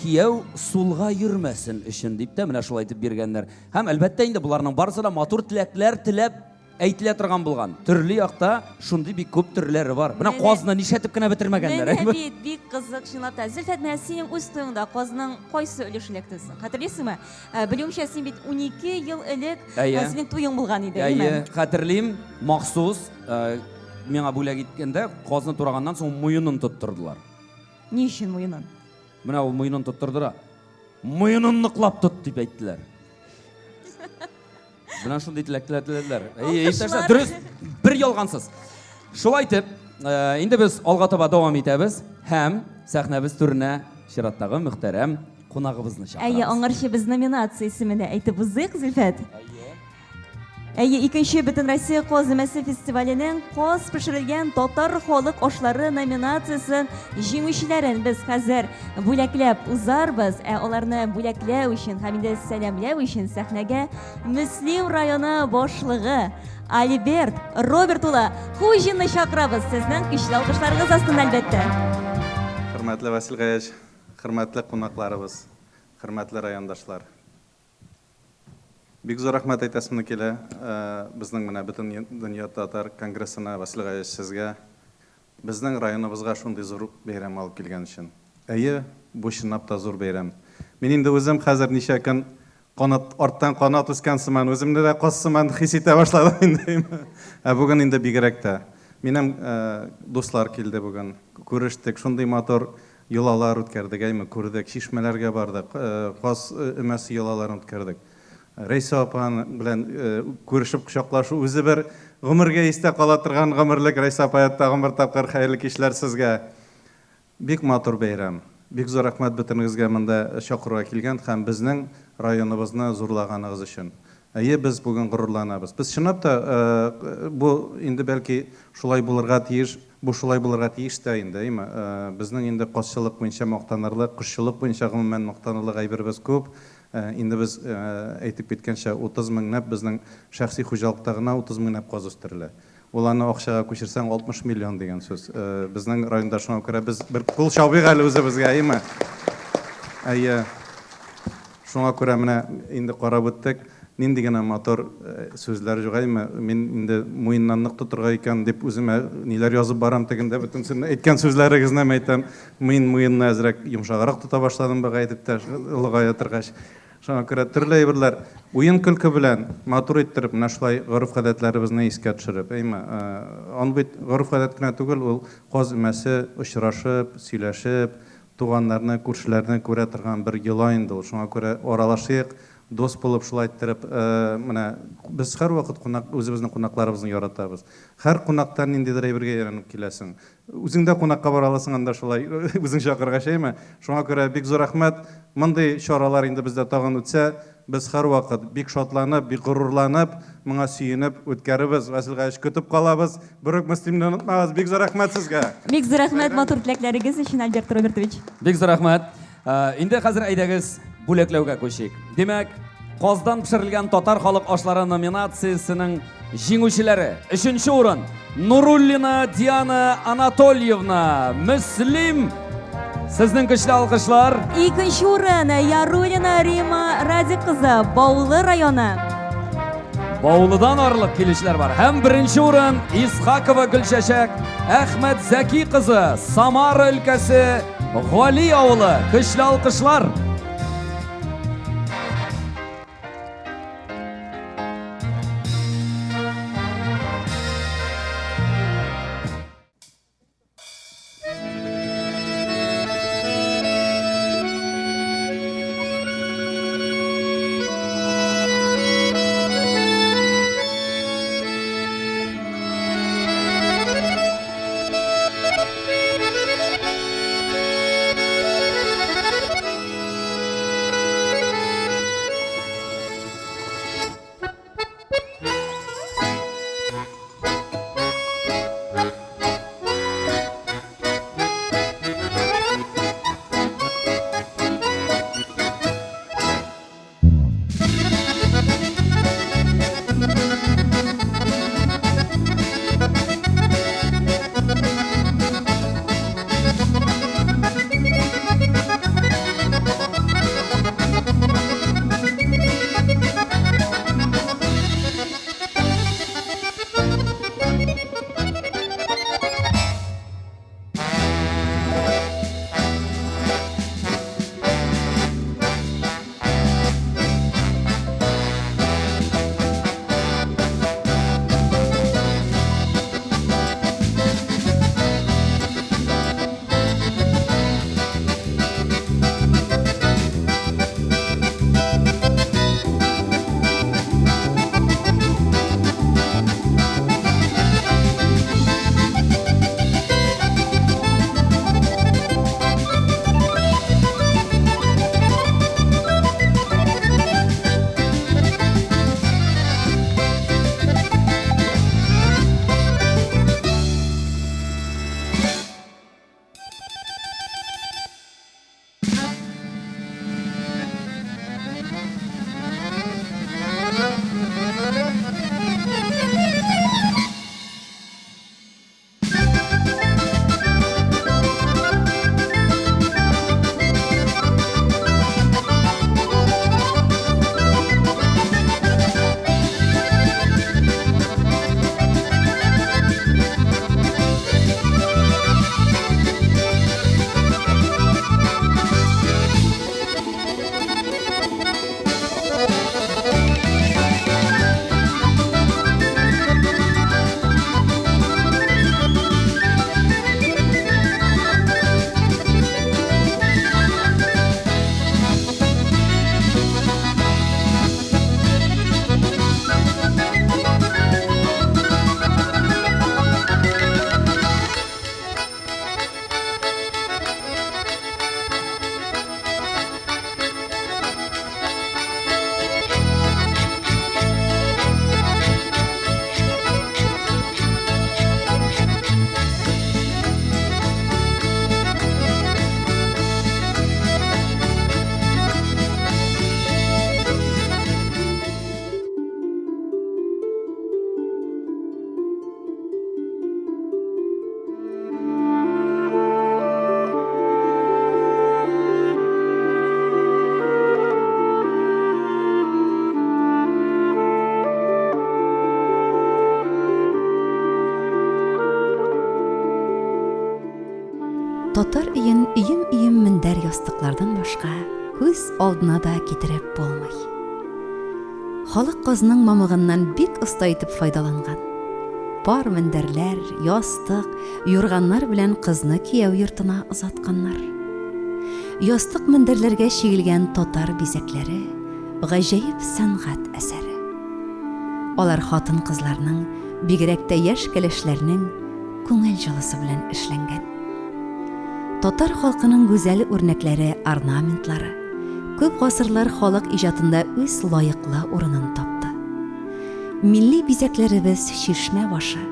Кияү сулга йөрмәсен өчен дип тә менә шулай итеп биргәннәр. Һәм әлбәттә инде боларның барысы да матур теләкләр теләп әйтелә торган булган. Төрле якта шундый бик күп төрләре бар. Менә казны нишләтеп кенә бетермәгәннәр. Менә бит, бик кызык чынлап та. Зөлфәт, менә синең үз туеңда казның кайсы өлеше эләкте соң? Хәтерлисеңме? Ә, белүемчә, син бит 12 ел элек Әйе. Ә, синең туең булган иде, Әйе, әйеме? хәтерлим, махсус э, миңа бүләк иткәндә казны тураганнан соң муенын тоттырдылар. Ни өчен муенын? Менә ул муенын тоттырдыра. Муенын ныклап тот дип әйттеләр. Менә шундый теләкләр теләделәр. Әйе, иптәшләр, дөрес, бер ялгансыз. Шулай итеп, э, инде без алга таба дәвам итәбез һәм сәхнәбез түренә чираттагы мөхтәрәм кунагыбызны чакырабыз. Әйе, аңарчы без номинация исемен дә әйтеп узыйк, Зөлфәт. Әйе, икенче Бөтенроссия каз өмәсе фестиваленең каз пешерелгән татар халык ашлары номинациясен җиңүчеләрен без хәзер бүләкләп узарбыз. Ә аларны бүләкләү өчен һәм инде сәламләү өчен сәхнәгә Мөслим районы башлыгы Альберт Роберт улы Хуҗинны чакырабыз. Сезнең көчле алкышларыгыз астында, әлбәттә. Хөрмәтле Васил Гаяч, хөрмәтле кунакларыбыз, хөрмәтле райондашлар! Бик зур рәхмәт әйтәсем килә безнең менә бөтен дөнья татар конгрессына, Васил Гаевич, сезгә безнең районыбызга шундый зур бәйрәм алып килгән өчен. Әйе, бу чынлап та зур бәйрәм. Мин инде үзем хәзер ничә көн канат арттан канат үскән сыман, үземне дә каз сыман хис итә башладым инде. Ә бүген инде бигрәк тә. Минем дуслар килде бүген, күрештек, шундый матур Йолалар үткәрдек, әйме, күрдек, чишмәләргә бардык, каз өмәсе йолаларын үткәрдек. Рәйсә апа белән күрешеп кочаклашу үзе бер гомергә истә кала торган гомерлек. Рәйсә апа, тагын бер тапкыр хәерле кичләр сезгә. Бик матур бәйрәм. Бик зур рәхмәт бөтенегезгә монда чакыруга килгән һәм безнең районыбызны зурлаганыгыз өчен. Әйе, без бүген горурланабыз. Без чынлап та, бу инде бәлки шулай булырга тиеш, бу шулай булырга тиеш тә инде, әйеме? Безнең инде казчылык буенча мактанырлык, кошчылык буенча гомумән мактанырлык әйберебез күп. Инде без, әйтеп киткәнчә, 30 меңләп безнең шәхси хуҗалыкта гына 30 меңләп каз үстерелә. Ул аны акчага күчерсәң, 60 миллион дигән сүз. Безнең районда шуңа күрә без бер кул чабыйк әле үзебезгә, әйеме? Әйе. Шуңа күрә менә инде карап үттек, нинди генә матур сүзләр юк, әйеме? Мин инде муеннан нык тотырга икән дип үземә ниләр язып барам тегендә, бөтенесен әйткән сүзләрегезне әйтәм. Мин муенны әзрәк йомшаграк тота башладым бугай дип тә олыгая торгач. Шуңа күрә төрле әйберләр уен-көлке белән матур иттереп, менә шулай гореф-гадәтләребезне искә төшереп, әйме? Аны бит гореф-гадәт кенә түгел, ул каз өмәсе, очрашып, сөйләшеп, туганнарны, күршеләрне күрә торган бер йола инде ул. Шуңа күрә аралашыйк, дус булып шулай иттереп, менә без һәрвакыт кунак, үзебезнең кунакларыбызны яратабыз. Һәр кунактан ниндидер әйбергә өйрәнеп киләсең. Үзең дә кунакка бара аласың анда шулай, үзең чакыргач, әйме? Шуңа күрә бик зур рәхмәт. Мондый чаралар инде бездә тагын үтсә, без һәрвакыт бик шатланып, бик горурланып, моңа сөенеп үткәрербез. Васил Гаевич, көтеп калабыз. Берүк Мөслимне онытмагыз. Бик зур рәхмәт сезгә. Бик зур рәхмәт матур теләкләрегез өчен, Альберт Робертович. Бик зур рәхмәт. Инде хәзер әйдәгез бүләкләүгә күчик. Димәк, Каздан пешерелгән татар халык ашлары номинациясенең җиңүчеләре. Өченче урын Нуруллина Диана Анатольевна, Мөслим. Сезнең көчле алкышлар. Икенче урын Яруллина Рима Радик кызы, Баулы районы. Баулыдан арлык килүчеләр бар. Һәм беренче урын Исхакова Гөлчәчәк Әхмәт Зәки кызы, Самара өлкәсе, Гали авылы. Көчле алкышлар. Татар өен өем-өем мендәр-ястыклардан башка күз алдына да китереп булмый. Халык казның мамыгыннан бик оста итеп файдаланган. Пар мендәрләр, ястык, юрганнар белән кызны кияү йортына озатканнар. Ястык-мендәрләргә чигелгән татар бизәкләре, гаҗәеп сәнгать әсәре. Алар хатын-кызларның, бигрәк тә яшь кәләшләрнең күңел җылысы белән эшләнгән. Татар халкының гүзәл үрнәкләре, орнаментлары күп гасырлар халык иҗатында үз лаеклы урынын тапты. Милли бизәкләребез чишмә башы,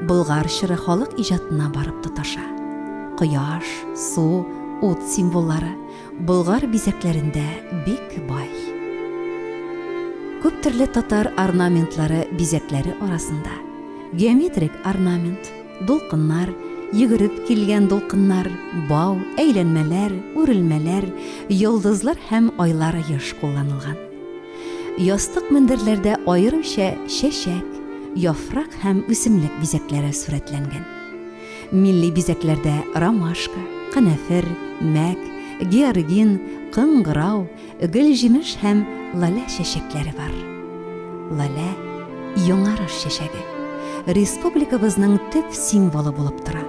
Болгар чоры халык иҗатына барып тоташа. Кояш, су, ут символлары Болгар бизәкләрендә бик бай. Күп төрле татар орнаментлары бизәкләре арасында геометрик орнамент, дулкыннар, йөгереп килгән дулкыннар, бау, әйләнмәләр, үрелмәләр, йолдызлар һәм айлар еш кулланылган. Ястык-мендәрләрдә аеруча чәчәк, яфрак һәм үсемлек бизәкләре сурәтләнгән. Милли бизәкләрдә ромашка, канәфер, мәк, георгин, кыңгырау, гөлҗимеш һәм лалә чәчәкләре бар. Лалә, яңарыш чәчәге, республикабызның төп символы булып тора.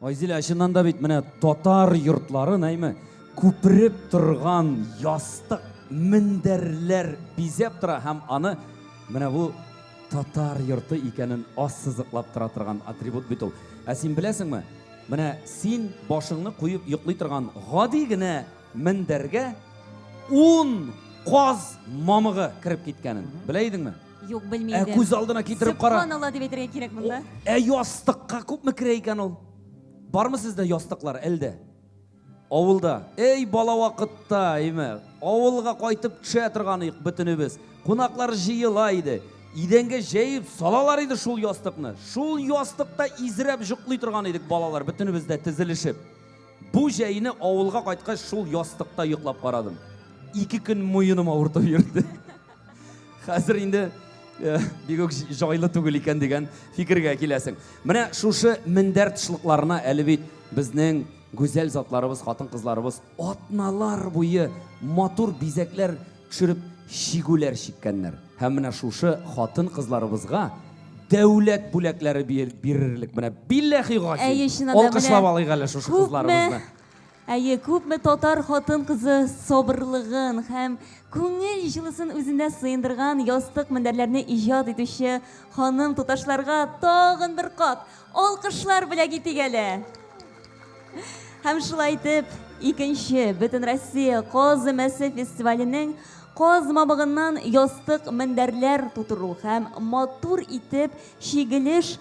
Айзилә, чыннан да бит менә татар йортларын, әйме, күпереп торган ястык, мендәрләр бизәп тора һәм аны менә бу татар йорты икәнен ассызыклап тора торган атрибут бит ул. Ә син беләсеңме, менә син башыңны куеп йоклый торган гади генә мендәргә ун каз мамыгы кереп киткәнен белә идеңме? Юк, белми Ә идем. күз алдына китереп кара. Сөбханалла дип әйтергә кирәк монда. Ә ястыкка күпме керә икән ул? Бармы сездә ястыклар әлдә? Авылда. Эй, бала вакытта, әйме, авылга кайтып төшә торган идек бөтенебез. Кунаклар җыела иде. Идәнгә җәеп салалар иде шул ястыкны. Шул ястыкта изрәп җоклый торган идек балалар, бөтенебез дә тезелешеп. Бу җәйне авылга кайткач шул ястыкта йоклап карадым. Ике көн муеным авыртып йөрде. Хәзер инде э, бик үк җайлы түгел икән дигән фикергә киләсең. Менә шушы мендәр тышлыкларына әле бит безнең гүзәл затларыбыз, хатын-кызларыбыз атналар буе матур бизәкләр төшереп чигүләр чиккәннәр. Һәм менә шушы хатын-кызларыбызга дәүләт бүләкләре бирерлек. Менә билләхи гази. Әйе, чыннан да, Алкышлап менә алыйк әле шушы күпме кызларыбызны. Әйе, күпме татар хатын-кызы сабырлыгын һәм күңел җылысын үзендә сыендырган ястык-мендәрләрне иҗат итүче ханым-туташларга тагын бер кат алкышлар бүләк итик әле. Һәм шулай итеп, икенче Бөтенроссия Каз өмәсе фестиваленең каз мамыгыннан ястык-мендәрләр тутыру һәм матур итеп чигелеш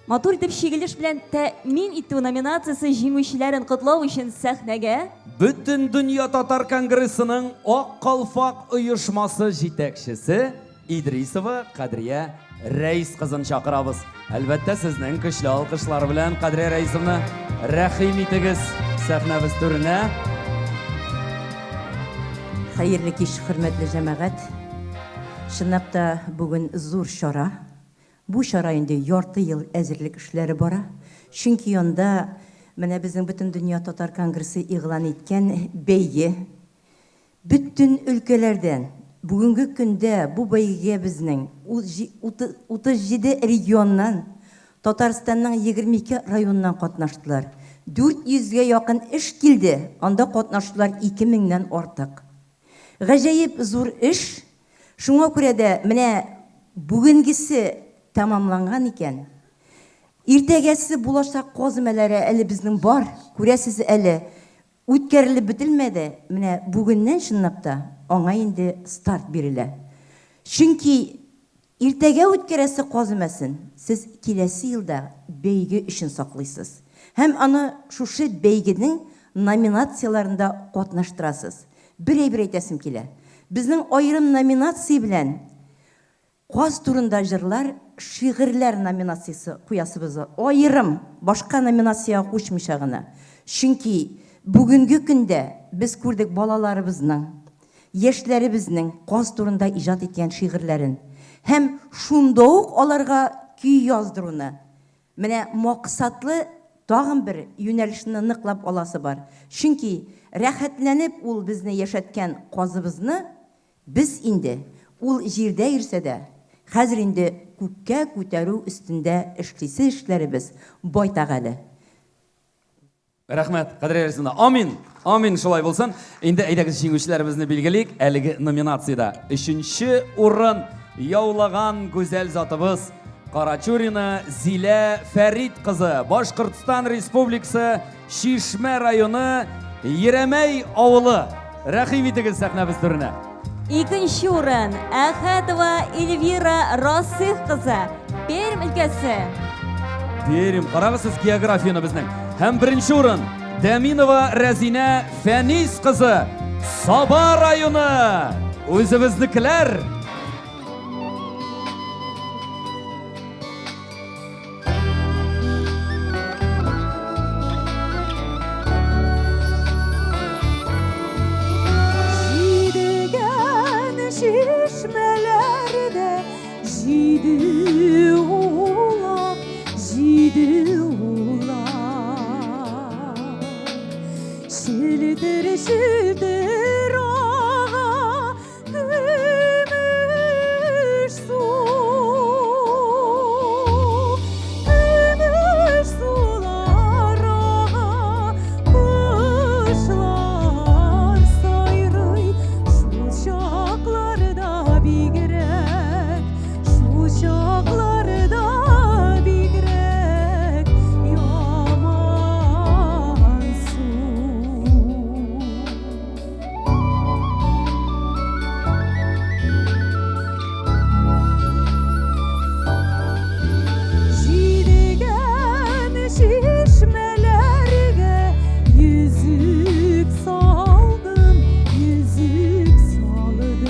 матур итеп чигелеш белән тәэмин итү номинациясе җиңүчеләрен котлау өчен сәхнәгә Бөтендөнья татар конгрессының Ак калфак оешмасы җитәкчесе Идрисова Кадрия Рәис кызын чакырабыз. Әлбәттә, сезнең көчле алкышлар белән Кадрия Рәисовна рәхим итегез сәхнәбез түренә. Хәерле кич, хөрмәтле җәмәгать. Чынлап та бүген зур чара. Бу чара инде ярты ел әзерлек эшләре бара. Чөнки анда менә безнең Бөтендөнья татар конгрессы игълан иткән бәйге Бөтен өлкәләрдән бүгенге көндә бу бәйгегә безнең 37 регионнан, Татарстанның 22 районыннан катнаштылар. 400 гә якын эш килде, анда катнашучылар 2 меңнән артык. Гаҗәеп зур эш, шуңа күрә дә менә бүгенгесе тәмамланган икән, иртәгәсе булачак каз өмәләре әле безнең бар, күрәсез әле, Үткәрелеп бетелмәде, менә бүгеннән чынлап та аңа инде старт бирелә. Чөнки иртәгә үткәрәсе каз өмәсен сез киләсе елда бәйге өчен саклыйсыз һәм аны шушы бәйгенең номинацияләрендә катнаштырасыз. Бер әйбер әйтәсем килә. Безнең аерым номинация белән Каз турында җырлар, шигырьләр номинациясе куясыбыз аерым, башка номинациягә кушмыйча гына. Чөнки бүгенге көндә без күрдек балаларыбызның, яшьләребезнең каз турында иҗат иткән шигырьләрен һәм шунда ук аларга көй яздыруны. Менә максатлы тагын бер юнәлешне ныклап аласы бар. Чөнки рәхәтләнеп ул безне яшәткән казыбызны Без инде, ул җирдә йөрсә дә, хәзер инде күккә күтәрү өстендә эшлисе эшләребез байтак әле. Рәхмәт, Кадрия Рәисовна. Амин! Амин, шулай булсын. Инде әйдәгез җиңүчеләребезне билгелик. Әлеге номинациядә өченче урын яулаган гүзәл затыбыз. Карачурина Зилә Фәрит кызы, Башкортстан Республикасы Чишмә районы Ерәмәй авылы. Рәхим итегез сәхнәбез түренә. Икенче урын Әхәтова Эльвира Расих кызы, Пермь өлкәсе. Пермь, карагыз сез географияне безнең. Һәм беренче урын Дәминова Рәзинә Фәнис кызы, Саба районы. Үзебезнекеләр. Җидегән чишмәләрдә җиде улак, җиде улак. Челтер-челтер ага Көмеш су, көмеш сулар ага, кошлар сайрый, шул чакларда бигрәк, шул чакларда бигрәк яман су. Җидегән чишмәләргә йөзек салдым, йөзек салдым.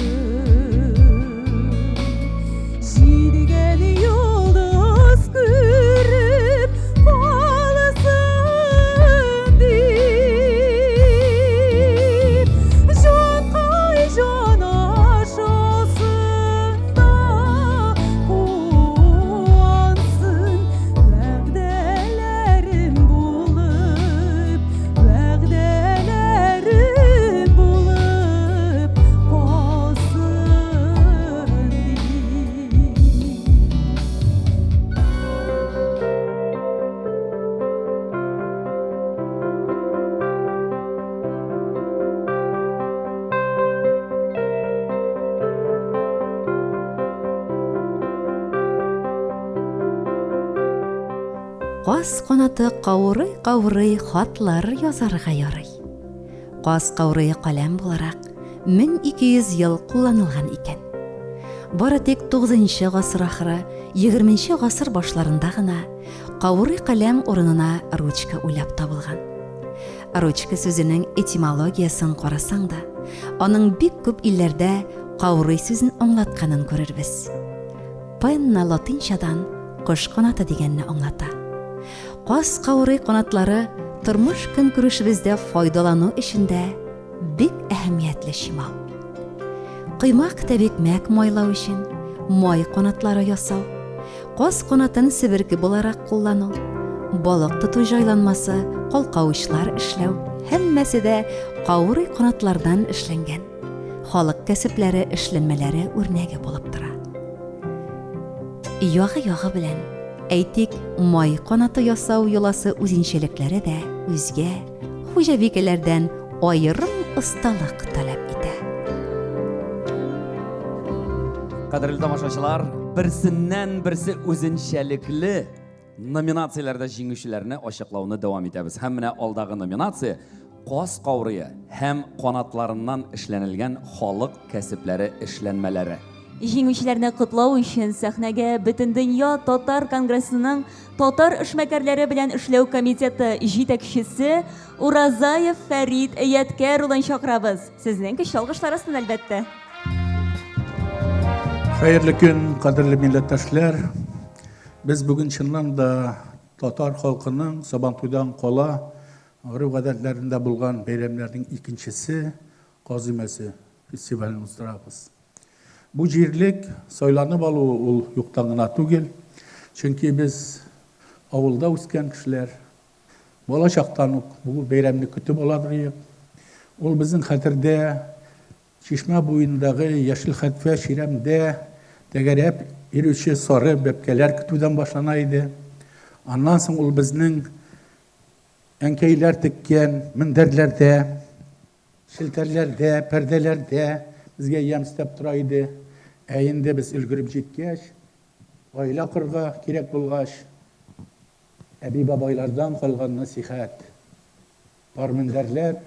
Җидегән йолдыз күреп калсын дип, җанкай җан ашасын да куансын, вәгъдәләрем булып, вәгъдәләрем булып калсын дип. Каз канаты каурый-каурый хатлар язарга ярый. Каз каурые каләм буларак 1200 ел кулланылган икән. Бары тик 9 гасыр ахыры, 20 гасыр башларында гына каурый каләм урынына ручка уйлап табылган. Ручка сүзенең этимологиясен карасаң да, аның бик күп илләрдә каурый сүзен аңлатканын күрербез. Пенна латинчадан кош канаты дигәнне аңлата. Каз каурый канатлары тормыш-көнкүрешебездә файдалану өчен дә бик әһәмиятле чимал. Коймак тәбикмәк майлау өчен май канатлары ясау, каз канатын себерке буларак куллану, балык тоту җайланмасы, калкавычлар эшләү, һәммәсе дә каурый канатлардан эшләнгән. Халык кәсепләре эшләнмәләре үрнәге булып тора. Ягы-ягы белән, әйтик, май канаты ясау йоласы үзенчәлекләре дә үзгә, хуҗабикәләрдән аерым осталык таләп итә. Кадерле тамашачылар, берсеннән-берсе үзенчәлекле номинацияләрдә җиңүчеләрне ачыклауны дәвам итәбез. Һәм менә алдагы номинация каз каурые һәм канатларыннан эшләнелгән халык кәсепләре эшләнмәләре. Җиңүчеләрне котлау өчен сәхнәгә Бөтендөнья татар конгрессының татар эшмәкәрләре белән эшләү комитеты җитәкчесе Уразаев Фәрит Ядкәр улын чакырабыз. Сезнең көчле алкышлар астында, әлбәттә. Хәерле көн, кадерле милләттәшләр! Без бүген чыннан да татар халкының Сабантуйдан кала гореф-гадәтләрендә булган бәйрәмнәрнең икенчесе, Каз өмәсе фестивален уздырабыз. Бу җирлек сайланып алуы ул юктан гына түгел, чөнки без авылда үскән кешеләр, бала чактан ук бу бәйрәмне көтеп аладыр идек. Ул безнең хәтердә Чишмә буендагы яшел хәтфә чирәмдә тәгәрәп йөрүче сары бәбкәләр көтүдән башлана иде. Аннан соң ул безнең әнкәйләр теккән мендәрләрдә, челтәрләрдә, пәрдәләрдә безгә ямь өстәп тора иде. Ә инде без өлгереп җиткәч, Гаилә корырга кирәк булгач, әби-бабайлардан калган нәсыйхәт, пар мендәрләр,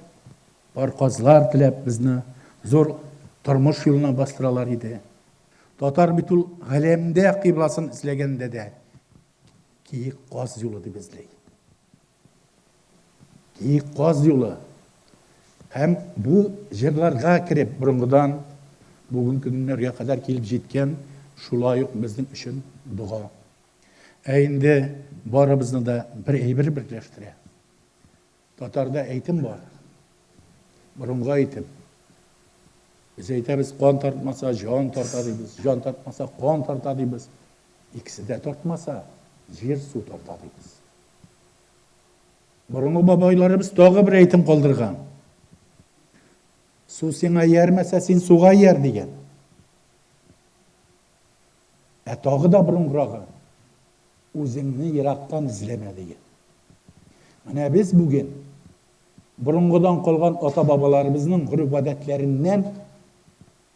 пар казлар теләп безне зур тормыш юлына бастыралар иде. Татар бит ул галәмдә кыйбласын эзләгәндә дә киек каз юлы дип эзли. Киек каз юлы. Һәм бу җырларга кереп борынгыдан бүгенге көннәргә кадәр килеп җиткән шулай ук безнең өчен дога. Ә инде барыбызны да бер әйбер берләштерә. Татарда әйтем бар. Борынгы әйтем. Без әйтәбез, кан тартмаса, җан тарта дибез. Җан тартмаса, кан тарта дибез. Икесе дә тартмаса, җир су тарта дибез. Борынгы бабайларыбыз тагы бер әйтем калдырган. Су сиңа иярмәсә, син суга ияр дигән. Ә тагы да борынгырагы, үзеңне ерактан эзләмә дигән. Менә без бүген борынгыдан калган ата-бабаларыбызның гореф-гадәтләреннән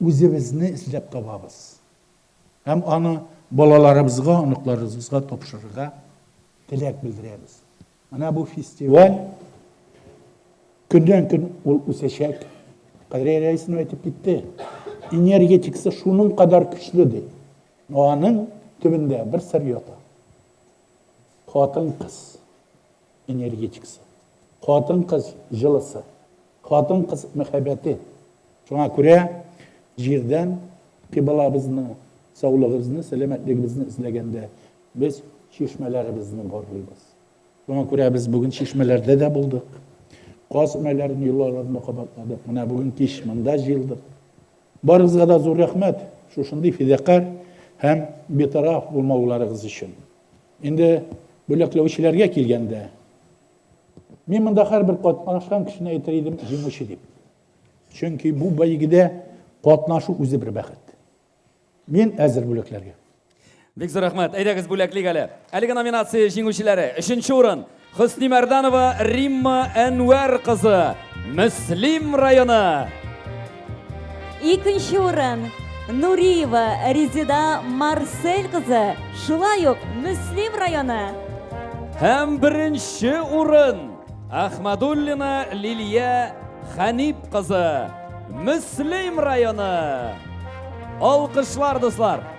үзебезне эзләп табабыз. Һәм аны балаларыбызга, оныкларыбызга тапшырырга теләк белдерәбез. Менә бу фестиваль көннән-көн ул үсәчәк. Кадрия Рәисовна әйтеп китте. Энергетикасы шуның кадәр көчле ди. Но аның төбендә бер сер ята. Хатын-кыз энергетикасы. Хатын-кыз җылысы. Хатын-кыз мәхәббәте. Шуңа күрә җирдән кыйблабызны, саулыгыбызны, сәламәтлегебезне эзләгәндә без чишмәләребезне барлыйбыз. Шуңа күрә без бүген чишмәләрдә дә булдык. Каз өмәләрен, йолаларын да кабатладык. Менә бүген кич монда җыелдык. Барыгызга да зур рәхмәт шушындый фидакарь һәм битараф булмауларыгыз өчен. Инде бүләкләүчеләргә килгәндә, мин монда һәрбер катнашкан кешене әйтер идем җиңүче дип. Чөнки бу бәйгедә катнашу үзе бер бәхет. Мин әзер бүләкләргә. Бик зур рәхмәт. Әйдәгез бүләклик әле. Әлеге номинация җиңүчеләре. Өченче урын Хөснимәрданова Римма Әнвәр кызы, Мөслим районы. Икенче урын Нуриева Резеда Марсель кызы, шулай ук Мөслим районы. Һәм беренче урын Әхмәдуллина Лилия Хәнип кызы, Мөслим районы. Алкышлар, дуслар!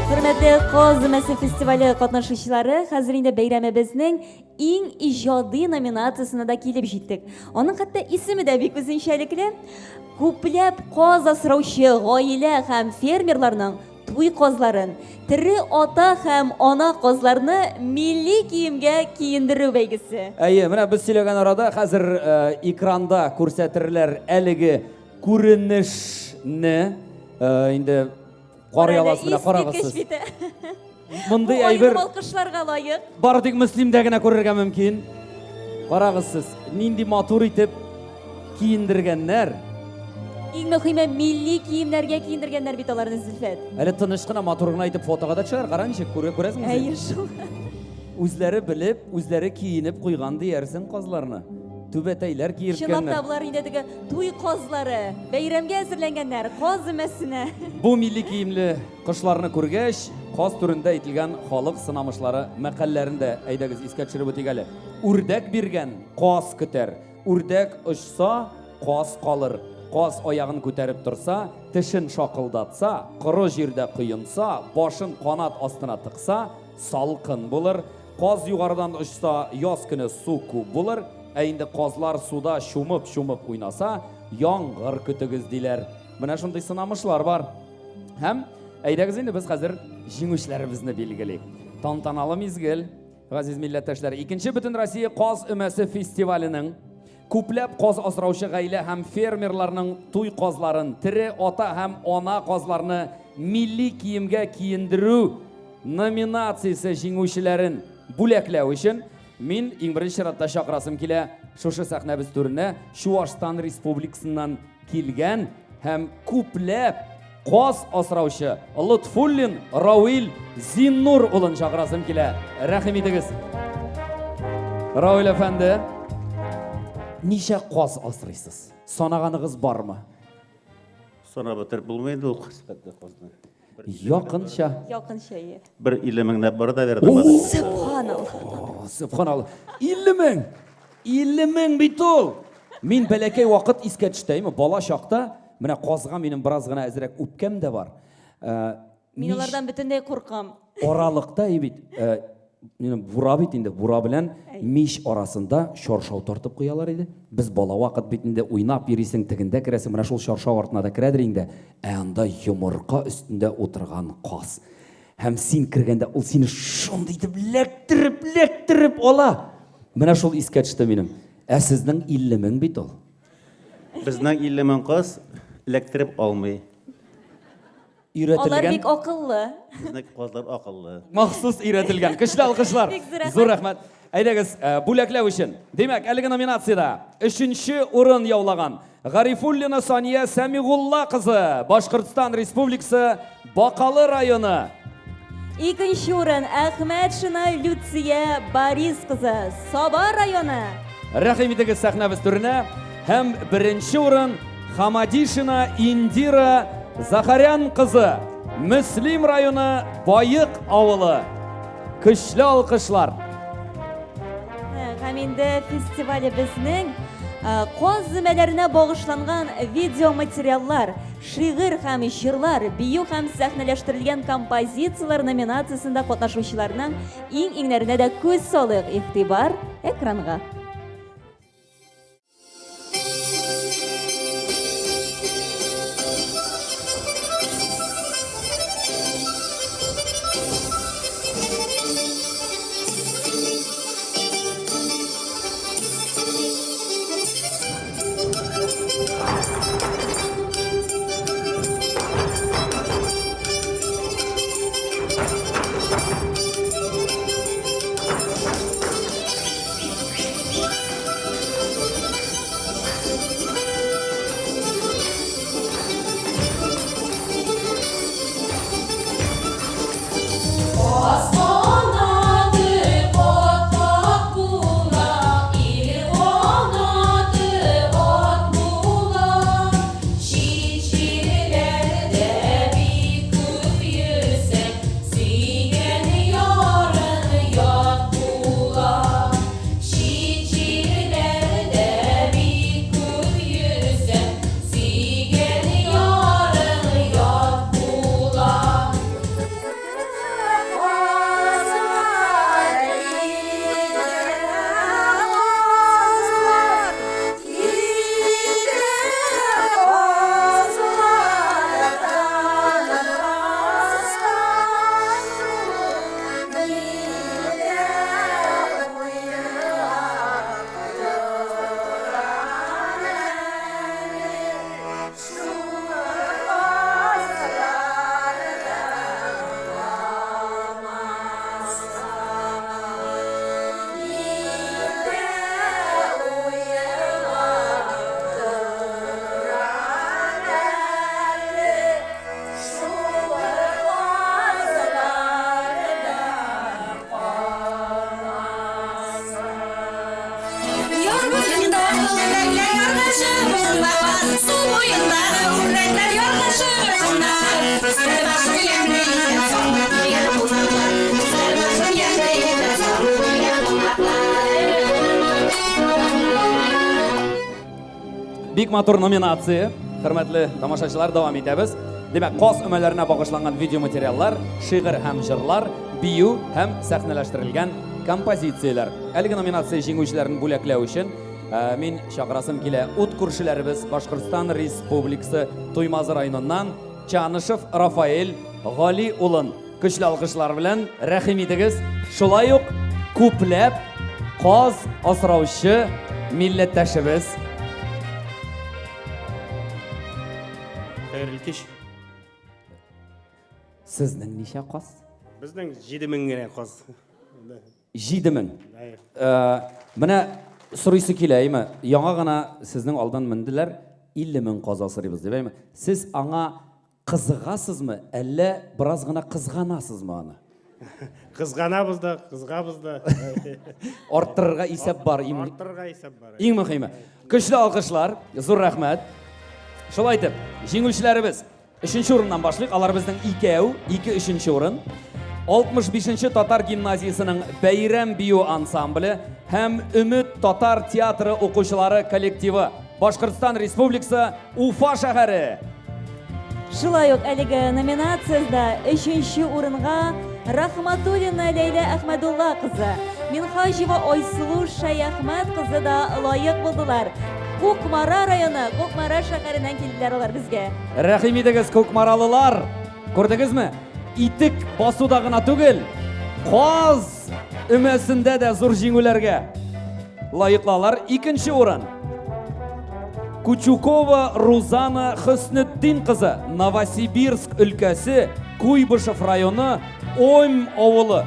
Хөрмәтле Каз өмәсе фестивале катнашучылары, хәзер инде бәйрәмебезнең иң иҗади номинациясенә дә килеп җиттек. Аның хәтта исеме дә бик үзенчәлекле. Күпләп каз асраучы гаилә һәм фермерларның туй казларын, тере ата һәм ана казларны милли киемгә киендерү бәйгесе. Әйе, менә без сөйләгән арада хәзер э, экранда күрсәтерләр әлеге күренешне. Э, инде кар яласы менә карагыз сез. Мондый әйбер алкышларга лаек. Бары тик Мөслимдә генә күрергә мөмкин. Карагыз сез, нинди матур итеп киендергәннәр. Иң мөхиме милли киемнәргә киендергәннәр бит аларны Зөлфәт. Әле тыныч кына, матур гына итеп фотога да төшәләр. Кара ничек, күрә күрәсеңме? Әйе шул. Үзләре белеп, үзләре киенеп куйган диярсең казларны. Түбәтәйләр киерткәннәр. Чынлап та болар инде теге туй казлары, бәйрәмгә әзерләнгәннәр, каз өмәсенә. Бу милли киемле Кошларны күргәч, Каз түрендә әйтелгән халык сынамышлары, мәкальләрен дә әйдәгез искә төшереп үтик әле. Үрдәк биргән, каз көтәр. Үрдәк очса, каз калыр. Каз аягын күтәреп торса, тешен шакылдатса, коры җирдә коенса, башын канат астына тыкса, салкын булыр. Каз югарыдан очса, яз көне су күп булыр. Ә инде казлар суда чумып-чумып уйнаса, яңгыр көтегез, диләр. Менә шундый сынамышлар бар. Һәм әйдәгез инде без хәзер җиңүчеләребезне билгелик. Тантаналы мизгел, газиз милләттәшләр. Икенче Бөтенроссия каз өмәсе фестиваленең күпләп каз асраучы гаилә һәм фермерларның туй казларын, тере ата һәм ана казларны милли киемгә киендерү номинациясе җиңүчеләрен бүләкләү өчен мин иң беренче чиратта чакырасым килә шушы сәхнәбез түренә Чуашстан Республикасыннан килгән һәм күпләп каз асраучы Лотфуллин Рауил Зиннур улын чакырасым килә. Рәхим итегез. Рауил әфәнде, ничә каз асрыйсыз? Санаганыгыз бармы? Санап бетереп булмый инде ул хәтта казны. Якынча. Якынча, иә. Бер 50 меңләп бар да бирде. Сөбханалла. Сөбханалла. 50 мең! 50 мең бит ул! Мин бәләкәй вакыт искә төште, әйме, бала чакта, менә казга минем бераз гына әзрәк үпкәм дә бар. Мин алардан бөтенләй куркам. Аралыкта и бит, минем бура бит инде, бура белән мич арасында чаршау тартып куялар иде. Без бала вакыт бит инде уйнап йөрисең, тегендә керәсең, менә шул чаршау артына да керәдер инде. Ә анда йомырка өстендә утырган каз. Һәм син кергәндә ул сине шундый итеп ләктереп, ләктереп ала. Менә шул искә төште минем. Ә сезнең 50 мең бит ул. Безнең 50 мең каз ләктереп алмый. Өйрәтелгән. Алар бик акыллы. Безнең казлар акыллы. Махсус өйрәтелгән. Көчле алкышлар. Бик зур рәхмәт. Зур рәхмәт. Әйдәгез, бүләкләү өчен. Димәк, әлеге номинациядә өченче урын яулаган Гарифуллина Сания Сәмигулла кызы, Башкортстан Республикасы, Бакалы районы. Икенче урын Әхмәтшина Люция Борис кызы, Саба районы. Рәхим итегез сәхнәбез түренә. Һәм беренче урын Хамадишина Индира Захарян кызы, Мөслим районы Баек авылы. Көчле алкышлар. Һәм инде фестивалебезнең каз өмәләренә багышланган видеоматериаллар, шигырь һәм җырлар, бию һәм сәхнәләштерелгән композицияләр номинациясендә катнашучыларның иң-иңнәренә дә күз салыйк. Игътибар экранга. Бик матур номинация. Хөрмәтле тамашачылар, дәвам итәбез. Димәк, каз өмәләренә багышланган видеоматериаллар, шигырь һәм җырлар, бию һәм сәхнәләштерелгән композицияләр. Әлеге номинация җиңүчеләрен бүләкләү өчен э, мин чакырасым килә ут күршеләребез Башкортстан Республикасы Туймазы районыннан Чанышев Рафаэль Гали улын көчле алкышлар белән рәхим итегез. Шулай ук күпләп каз асраучы милләттәшебез. Хәерле кич. Сезнең ничә каз? Безнең 7000 генә каз. 7000. Э, менә сорыйсы килә, әйме? Яңа гына сезнең алдан менделәр, 50 мең каз асрыйбыз дип, әйме? Сез аңа Кызыгасызмы, әллә бераз гына кызганасызмы аны? Кызганабыз да, кызгабыз да. Арттырырга исәп бар. Арттырырга исәп бар. Иң мөһиме. Көчле алкышлар, зур рәхмәт. Шулай итеп, җиңүчеләребез өченче урыннан башлыйк. Алар безнең икәү, ике өченче урын. 65-нче татар гимназиясенең Бәйрәм бию ансамбле һәм Өмет татар театры укучылары коллективы. Башкортстан Республикасы Уфа шәһәре. Шулай ук әлеге номинациядә өченче урынга Рахматуллина Ләйлә Әхмәдулла кызы, Минхаҗева Айсылу Шәяхмәт кызы да лаек булдылар. Кукмара районы, Кукмара шәһәреннән килделәр алар безгә. Рәхим итегез, кукмаралылар! Күрдегезме? Итек басуда гына түгел, каз өмәсендә дә зур җиңүләргә лаеклалар. Икенче урын. Кучукова Рузана Хөснетдин кызы, Новосибирск өлкәсе, Куйбышев районы, Ом авылы.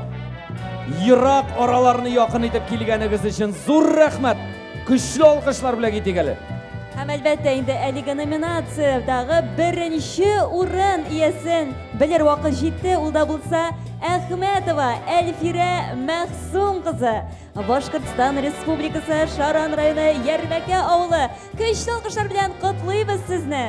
Ерак араларны якын итеп килгәнегез өчен зур рәхмәт. Көчле алкышлар бүләк итик әле. Һәм әлбәттә инде әлеге номинациядагы беренче урын иясен белер вакыт җитте. Ул да булса Әхмәтова Әлфирә Мәхсум кызы. Башкортстан Республикасы Шаран районы Ярмәкә авылы. Көчле алкышлар белән котлыйбыз сезне!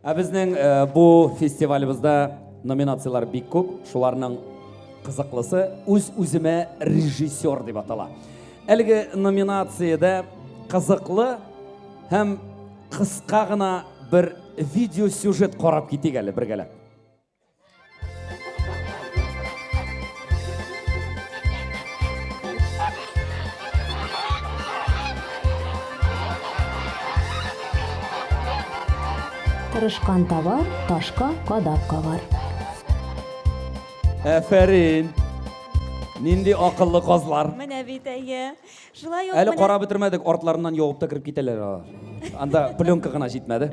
Ә безнең э, бу фестивалебездә номинацияләр бик күп. Шуларның кызыклысы үз-үземә режиссер дип атала. Әлеге номинациядә кызыклы һәм кыска гына бер видеосюжет карап китик әле бергәләп. Тырышкан табар, ташка кадак кагар. Әфәрин! Нинди акыллы казлар. Менә бит, әйе. Шулай ук Әле менә- карап бетермәдек, артларыннан явып та кереп китәләр алар. Анда пленка гына җитмәде.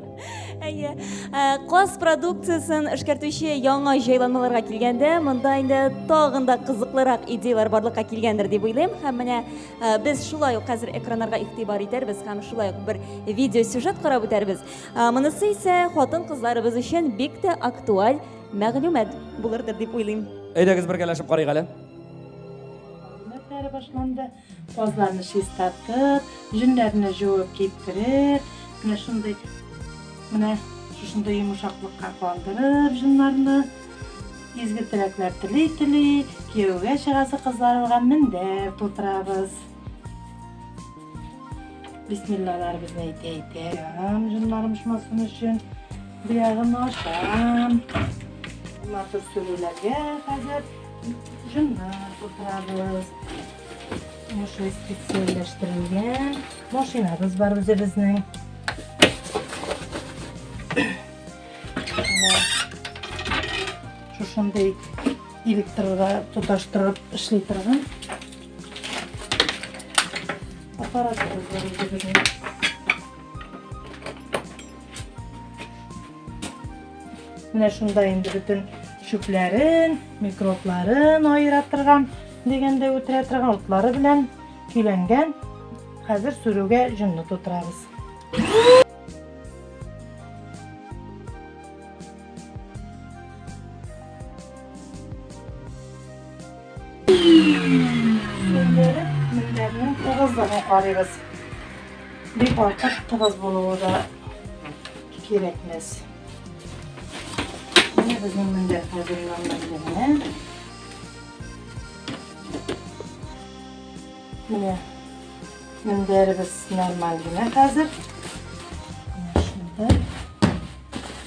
Әйе. Ә, Каз продукциясен эшкәртүче яңа җайланмаларга килгәндә, монда инде тагын да кызыклырак идеяләр барлыкка килгәндер дип уйлыйм. Һәм менә ә, без шулай ук хәзер экраннарга игътибар итәрбез һәм шулай ук бер видеосюжет карап үтәрбез. Ә, Монысы исә хатын-кызларыбыз өчен бик тә актуаль мәгълүмат булырдыр дип уйлыйм. Әйдәгез бергәләшеп карыйк әле. Хезмәтләре башланды. Казларны чистартып, җөннәрне җуып киптереп, менә шундый менә шушындый йомшаклыкка калдырып җоннарны изге теләкләр тели-тели, кияүгә чыгасы кызларга мендәр тутырабыз. Бисмиллаларыбызны әйтә-әйтә, ям җоннарым шымасын өчен бу ягын ачам. Матур сүрүләргә хәзер җоннар тутырабыз. Менә шулай специальләштерелгән машинабыз бар үзебезнең. Менә шушындый электрга тоташтырып эшли торган Аппаратыбыз бар үзебезнең. Менә шунда инде бөтен чүпләрен, микробларын аера торган, дигәндә үтерә торган утлары белән көйләнгән. Хәзер сүрүгә җонны тутырабыз. Сүндереп, мендәрнең тыгызлыгын карыйбыз. Бик артык тыгыз булуы да кирәкмәс. Менә безнең мендәр хәзер нормаль генә. Менә мендәребез нормаль генә хәзер. Менә шунда.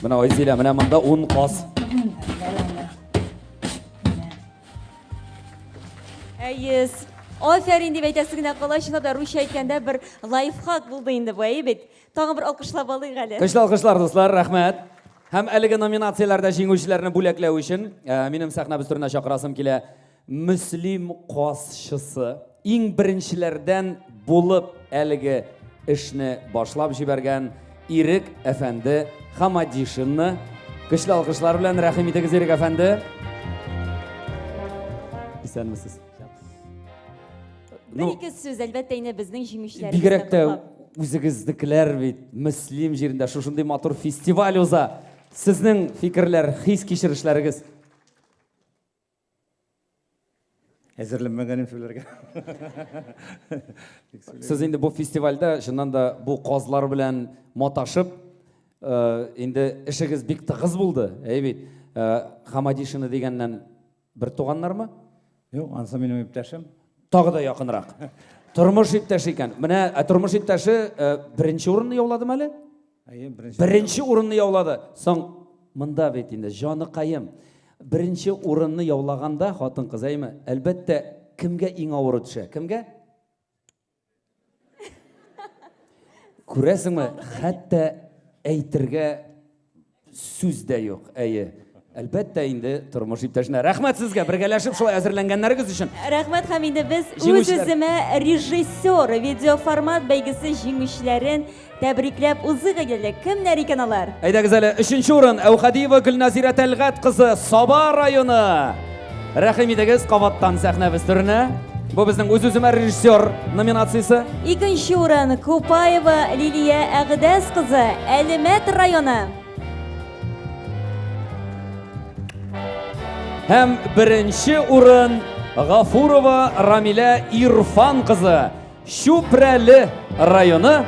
Менә Айзилә, менә монда 10 каз. Мендәрләр менә. Әйе, афәрин дип әйтәсе генә кала, чынлап та русча әйткәндә бер лайфхак булды инде бу, әйе бит? Тагын бер алкышлап алыйк әле. Көчле алкышлар, дуслар, рәхмәт. Һәм әлеге номинацияләрдә җиңүчеләрне бүләкләү өчен э, минем сәхнәбез түренә чакырасым килә Мөслим казчысы. Иң беренчеләрдән булып әлеге эшне башлап җибәргән Ирек әфәнде Хамадишинны көчле алкышлар белән рәхим итегез, Ирек әфәнде. Исәнмесез. Бер ике сүз, әлбәттә, инде безнең җиңүчеләребезне Бигрәк тә котлап. үзегезнекеләр бит, Мөслим җирендә шушындый матур фестиваль уза. Сезнең фикерләр, хис-кичерешләрегез? Әзерләнмәгәнем сөйләргә. Сез инде бу фестивальдә чыннан да бу казлар белән маташып, э, инде эшегез бик тыгыз булды, әй бит. Э, Хамадишина дигәннән бер туганнармы? Юк, ансы минем иптәшем. Тагы да якынрак. Тормыш иптәше икән. Менә ә тормыш иптәше э, беренче урынны яуладымы әле? Әйе, беренче. Беренче урынны яулады. Соң монда бит инде җаныкаем. Беренче урынны яулаганда хатын-кыз, әйме, әлбәттә, кемгә иң авыры төшә? Кемгә? Күрәсеңме, хәтта әйтергә сүз дә юк. Әйе. Әлбәттә инде тормыш иптәшенә. Рәхмәт сезгә, бергәләшеп шулай әзерләнгәннәрегез өчен. Рәхмәт һәм инде без Җиңүчеләр. үз-үземә режиссер видеоформат бәйгесе җиңүчеләрен тәбрикләп узыйк әле. Кемнәр икән алар? Әйдәгез әле, өченче урын Әүхәдиева Гөлназирә Тәлгать кызы, Саба районы. Рәхим итегез, кабаттан сәхнәбез түренә. Бу безнең үз-үземә режиссер номинациясе. Икенче урын Купаева Лилия Әгъдәс кызы, Әлмәт районы. Һәм беренче урын Гафурова Рамилә Ирфан кызы, Чүпрәле районы.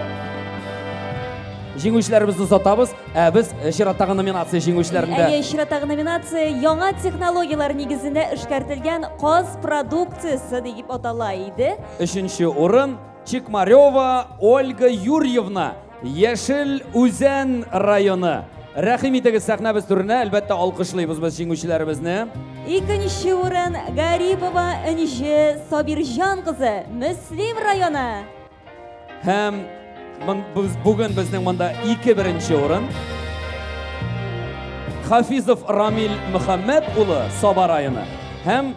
Җиңүчеләребезне озатабыз. Ә без чираттагы номинация җиңүчеләрендә. Әйе, чираттагы номинация яңа технологияләр нигезендә эшкәртелгән каз продукциясе дип атала иде. Өченче урын Чекмарева Ольга Юрьевна, Яшел Үзән районы. Рәхим итегез сәхнәбез түренә, әлбәттә, алкышлыйбыз без җиңүчеләребезне. Икенче урын Гарипова Энҗе Сабирҗан кызы, Мөслим районы. Һәм бүген безнең монда ике беренче урын. Хафизов Рамил Мөхәммәт улы Саба районы һәм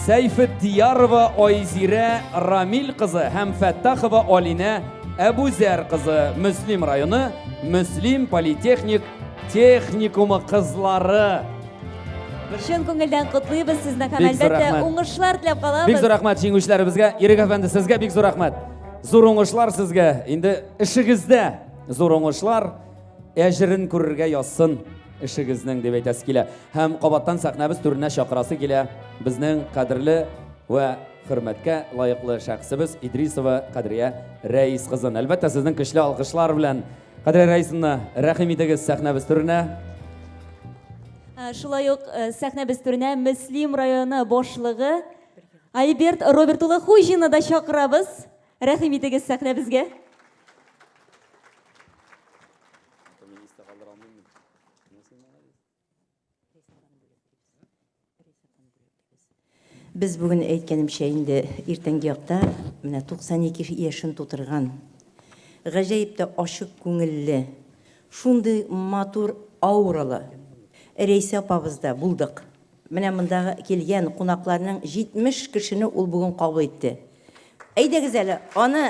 Сәйфетдиярова Айзирә Рамил кызы һәм Фәттахова Алинә Әбүзәр кызы Мөслим районы Мөслим политехник техникумы кызлары. Чын күңелдән котлыйбыз сезне һәм Бик зур әлбәттә рәхмәт. уңышлар теләп калабыз. Бик зур рәхмәт җиңүчеләребезгә. Ирек әфәнде, сезгә бик зур рәхмәт. Зур уңышлар сезгә. Инде эшегездә зур уңышлар, әҗерен күрергә язсын эшегезнең дип әйтәсе килә. Һәм кабаттан сәхнәбез түренә чакырасы килә безнең кадерле вә хөрмәткә лаеклы шәхесебез Идрисова Кадрия Рәис кызын. Әлбәттә, сезнең көчле алкышлар белән Кадрия Рәисовна, рәхим итегез сәхнәбез түренә. Э, шулай ук э, сәхнәбез түренә Мөслим районы башлыгы Альберт Роберт улы Хуҗины да чакырабыз. Рәхим итегез сәхнәбезгә. Без бүген әйткәнемчә инде иртәнге якта менә 92 яшен тутырган, гаҗәеп тә ачык күңелле, шундый матур ауралы Рәйсә апабызда булдык. Менә монда килгән кунакларның 70 кешене ул бүген кабул итте. Әйдәгез әле, аны,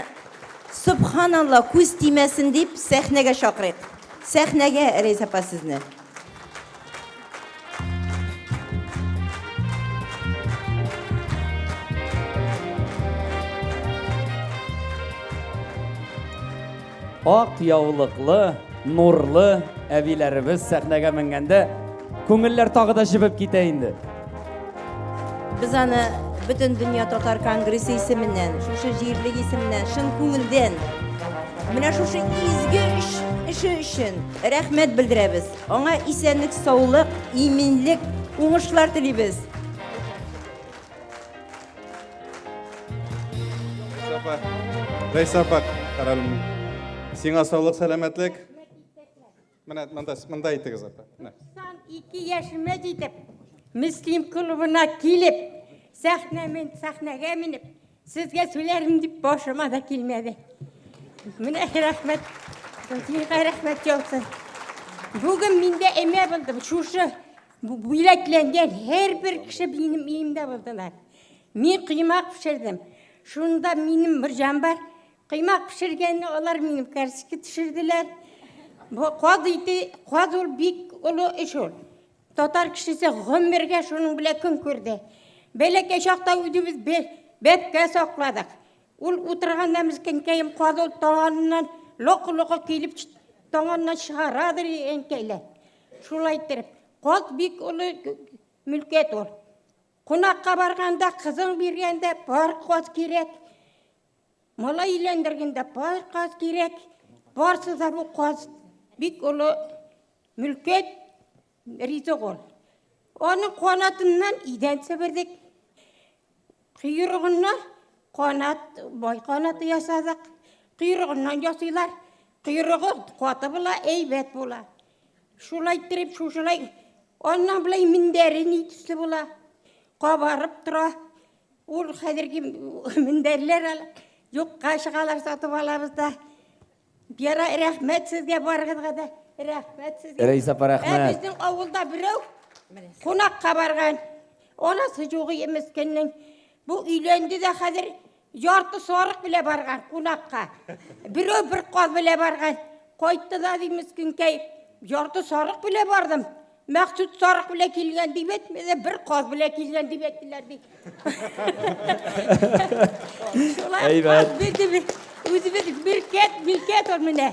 сөбханалла, күз тимәсен дип, сәхнәгә чакырыйк. Сәхнәгә, Рәйсә апа, сезне. Ак яулыклы, нурлы әбиләребез сәхнәгә менгәндә күңелләр тагы да җебеп китә инде. Без аны бөтен дөнья татар конгрессы исеменнән, шушы җирлек исеменнән, чын күңелдән менә шушы изге эш, эше өчен рәхмәт белдерәбез. Аңа исәнлек, саулык, иминлек, уңышлар телибез. Апа, Рәйсә апа, каралым. Сиңа саулык, сәламәтлек. Менә монда, монда әйтегез, апа. Менә. 92 яшемә җитеп, Мөслим клубына килеп, сәхнә мен, сәхнәгә менеп, сезгә сөйләрем дип башыма да килмәде. Менә рәхмәт. Сиңа рәхмәт яусын. Бүген миндә әмә булды. Шушы бүләкләнгән һәрбер кеше минем өемдә булдылар. Мин коймак пешердем. Шунда минем морҗам бар. Коймак пешергәнне алар минем кәрзеккә төшерделәр. Бу каз ите, каз ул бик олы эш ул. Татар кешесе гомергә шуның белән көн күрде. Бәләкәй чакта үзебез бәбкә сакладык. Ул утырганда мескенкәем каз ул таңаннан локы-локы килеп таңаннан чыгарадыр әнкәйләр. Шулай иттереп, каз бик олы мөлкәт ул. Кунакка барганда, кызың биргәндә бар каз кирәк. Малай өйләндергәндә бар каз кирәк. Барсы да бу каз бик олы мөлкәт, ризык ул. Аның канатыннан идән себердек. Койрыгыннан канат, бай канаты ясадык. Койрыгыннан ясыйлар. Койрыгы каты була, әйбәт була. Шулай иттереп, шушылай аннан болай мендәре ни төсле була. Кабарып тора. Ул хәзерге мендәрләр ал, юкка чыгалар, сатып алабыз да. Бера рәхмәт сезгә барыгызга да. Рәхмәт сезгә. Рәис апа, рәхмәт. Ә безнең авылда берәү кунакка барган. Анасы юк мескеннең. Бу өйләнде дә хәзер ярты сарык белә барган кунакка. Берәү бер каз белә барган. Кайтты да ди мескенкәй, ярты сарык белә бардым. Мәкъсүт сарык белән килгән дип әйтмәде, бер каз белән килгән дип әйттеләр ди. Шулай Әйбәт. каз үзебез милкәт, милкәт ул менә.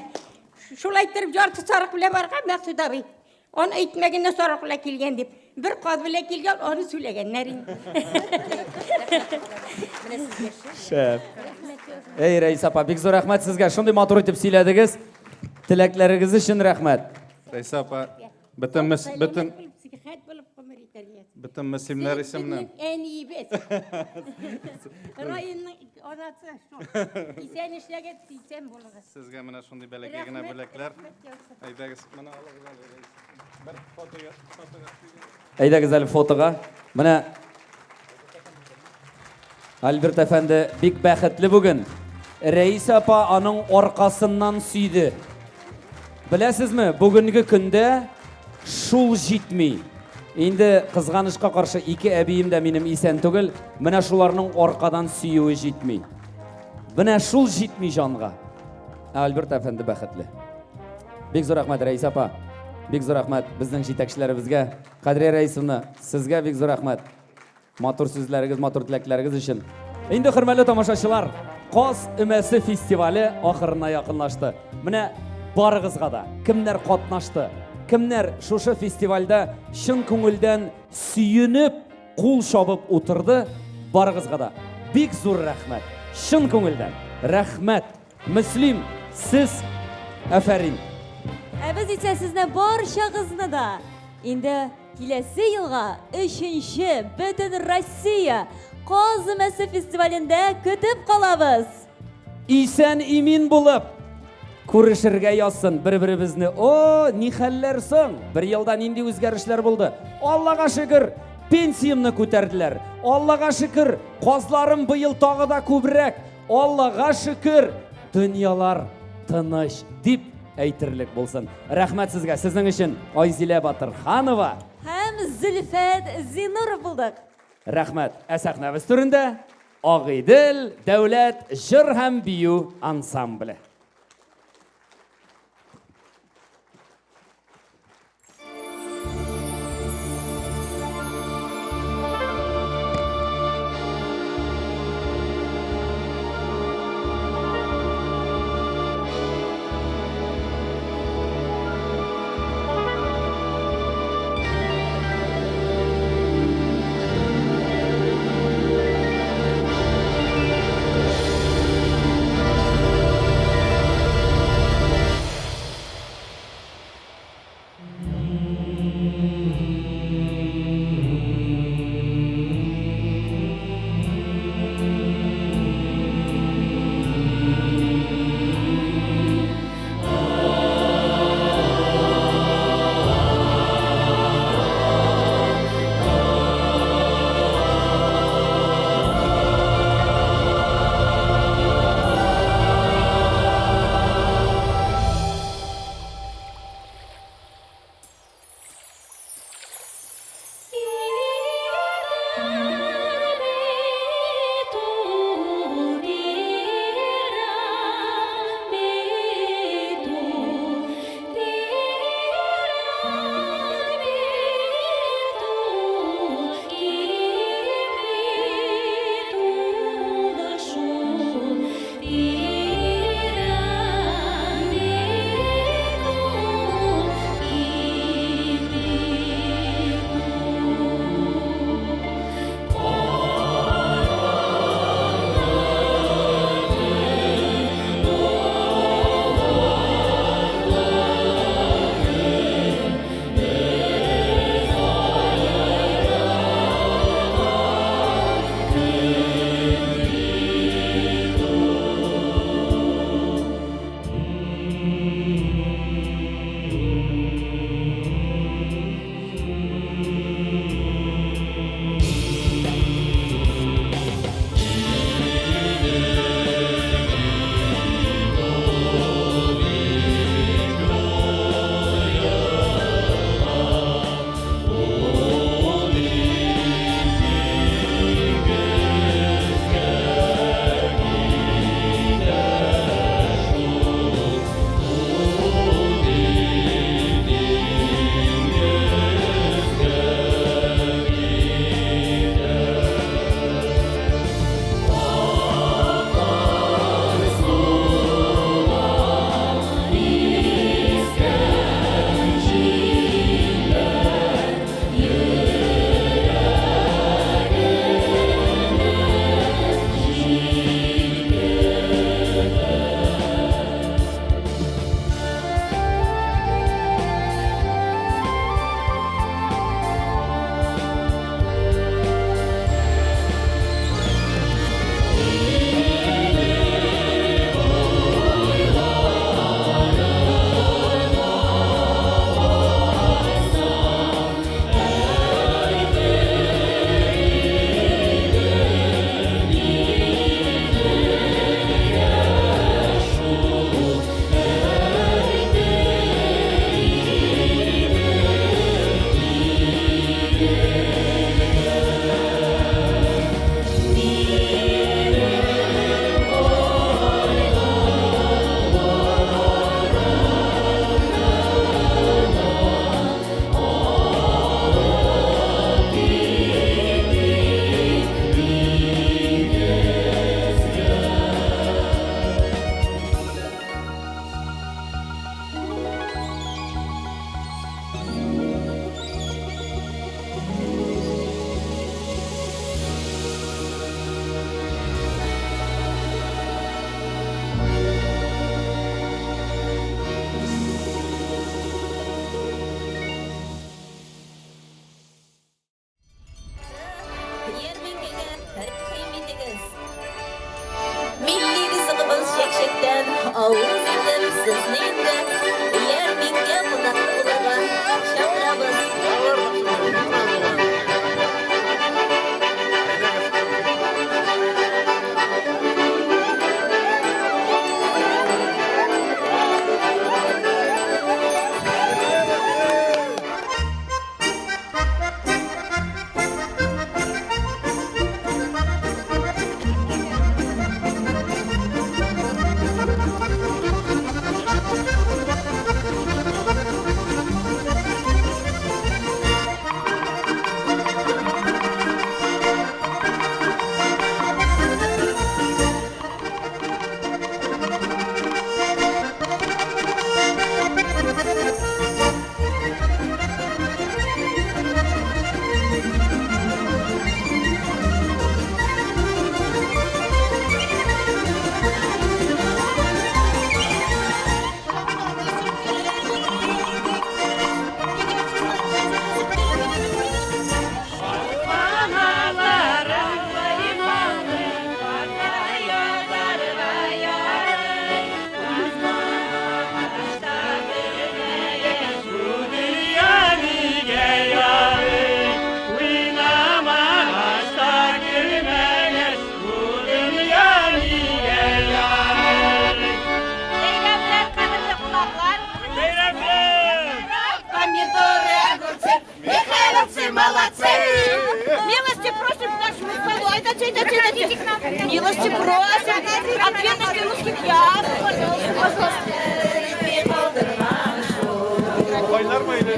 Шулай иттереп ярты сарык белән барган Мәкъсүт абый. Аны әйтмәгәннәр сарык белән килгән дип. Бер каз белән килгән, аны сөйләгәннәр инде. Шәп. Эй, Рәис апа, бик зур рәхмәт сезгә. Шундый матур итеп сөйләдегез. Теләкләрегез өчен рәхмәт. Рәйсә апа, бөтен мөс, бөтен Сихәт булып гомер итәргә. бөтен мөслимнәр исеменнән. Әниебез. Районның анасы шул. Исән эшләгез, исән булыгыз. Сезгә менә шундый бәләкәй генә бүләкләр. Әйдәгез, моны алыгыз әле, Рәис. Бер фотога, фотога. Әйдәгез әле фотога. Менә Альберт әфәнде бик бәхетле бүген. Рәис апа аның аркасыннан сөйде. Беләсезме, бүгенге көндә шул җитми. Инде кызганычка каршы ике әбием дә минем исән түгел, менә шуларның аркадан сөюе җитми. Менә шул җитми җанга. Ә Альберт әфәнде бәхетле. Бик зур рәхмәт, Рәисә апа. Бик зур рәхмәт безнең җитәкчеләребезгә. Кадрия Рәисовна, сезгә бик зур рәхмәт. Матур сүзләрегез, матур теләкләрегез өчен. Инде, хөрмәтле тамашачылар, Каз өмәсе фестивале ахырына якынлашты. Менә барыгызга да, кемнәр катнашты, кемнәр шушы фестивальдә чын күңелдән сөенеп, кул чабып утырды, барыгызга да бик зур рәхмәт. Чын күңелдән рәхмәт. Мөслим, сез афәрин! Ә без исә сезне барчагызны да инде киләсе елга өченче бөтен Россия Каз өмәсе фестивалендә көтеп калабыз! Исән-имин булып, күрешергә язсын бер-беребезне. О, ни хәлләр соң? Бер елда нинди үзгәрешләр булды? Аллага шөкер, пенсиямне күтәрделәр. Аллага шөкер, казларым быел тагы да күбрәк. Аллага шөкер, дөньялар тыныч, дип әйтерлек булсын. Рәхмәт сезгә, сезнең өчен Айзилә Батырханова. Һәм Зөлфәт Зинуров булдык. Рәхмәт. Ә сәхнәбез түрендә Агыйдел дәүләт җыр һәм бию ансамбле. белән авыз итеп, сезне инде ярминкә кунакы булырга чакырабыз. Бәйрәмнәр, кадерле кунаклар! Помидоры, огурцы, михайловцы, молодцы! Милости просим к нашему столу. Айдайте, айдайте, айдайте. Милости просим. Ответности русских явств. Пожалуйста, пожалуйста. Кайнармы или?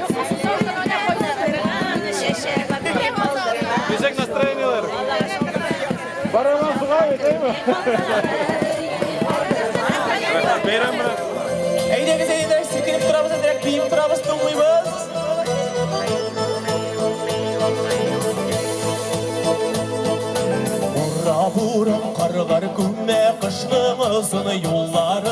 Ничек настроениеләр? Бараман суга бит, әйме? Бәйрәм белән. Әйдәгез, әйдәгез, сикереп торабыз, әзрәк биеп торабыз, тыңлыйбыз. Ура, буран, карлар күмә кышның озын юлларын.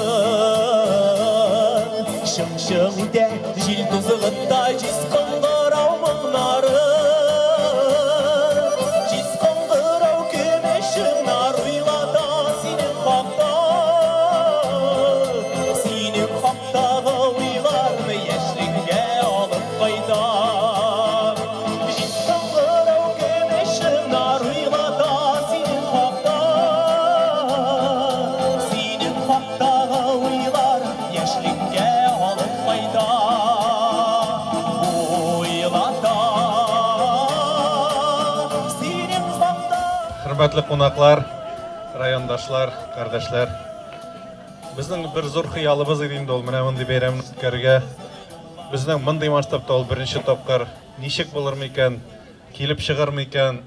Чың-чың итә җил тузыгында җиз кыңгырау моңнары. Җиз кыңгырау көмеш чыңнар уйлата синең хакта. Синең хактагы уйларны яшьлеккә алып кайта. Җиз кыңгырау көмеш чыңнар уйлата синең хакта. Синең хактагы уйлар яшьлеккә алып кайта. Уйлата синең хакта. Хөрмәтле кунаклар, райондашлар, кардәшләр. Безнең бер зур хыялыбыз иде инде ул менә мондый бәйрәмне үткәрергә. Безнең мондый масштабта ул беренче тапкыр ничек булыр микән, килеп чыгыр микән?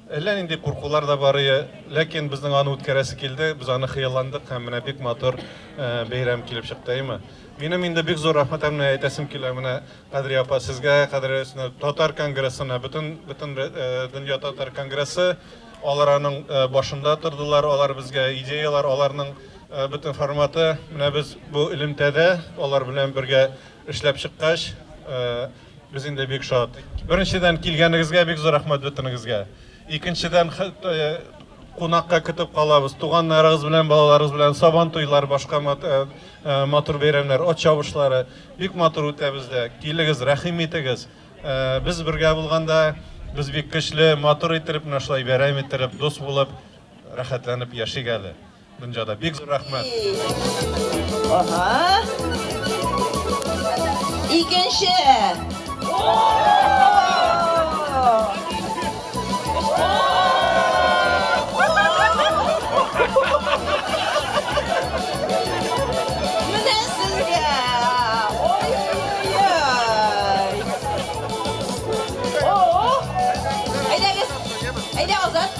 Әллә нинди куркулар да бар иде, ләкин безнең аны үткәрәсе килде, без аны хыялландык һәм менә бик матур бәйрәм килеп чыкты, әйме? Минем инде бик зур рәхмәтемне әйтәсем килә менә Кадрия апа сезгә, Кадрия Татар конгрессына, бөтен бөтен дөнья татар конгрессы алар аның башында тордылар, алар безгә идеялар, аларның бөтен форматы. Менә без бу элемтәдә алар белән бергә эшләп чыккач, без инде бик шат. Беренчедән килгәнегезгә бик зур рәхмәт бөтенегезгә. Икенчедән кунакка көтеп калабыз. Туганнарыгыз белән, балаларыгыз белән сабан туйлар, башка матур бәйрәмнәр, ат чабышлары бик матур үтә бездә. Килегез, рәхим итегез. Без бергә булганда без бик көчле, матур иттереп, менә шулай бәйрәм иттереп, дус булып, рәхәтләнеп яшик әле дөньяда. Бик зур рәхмәт. Ага. Икенче. Менә сезгә. Ой-ой-ой. О! Әйдәгез. Әйдә, Азат.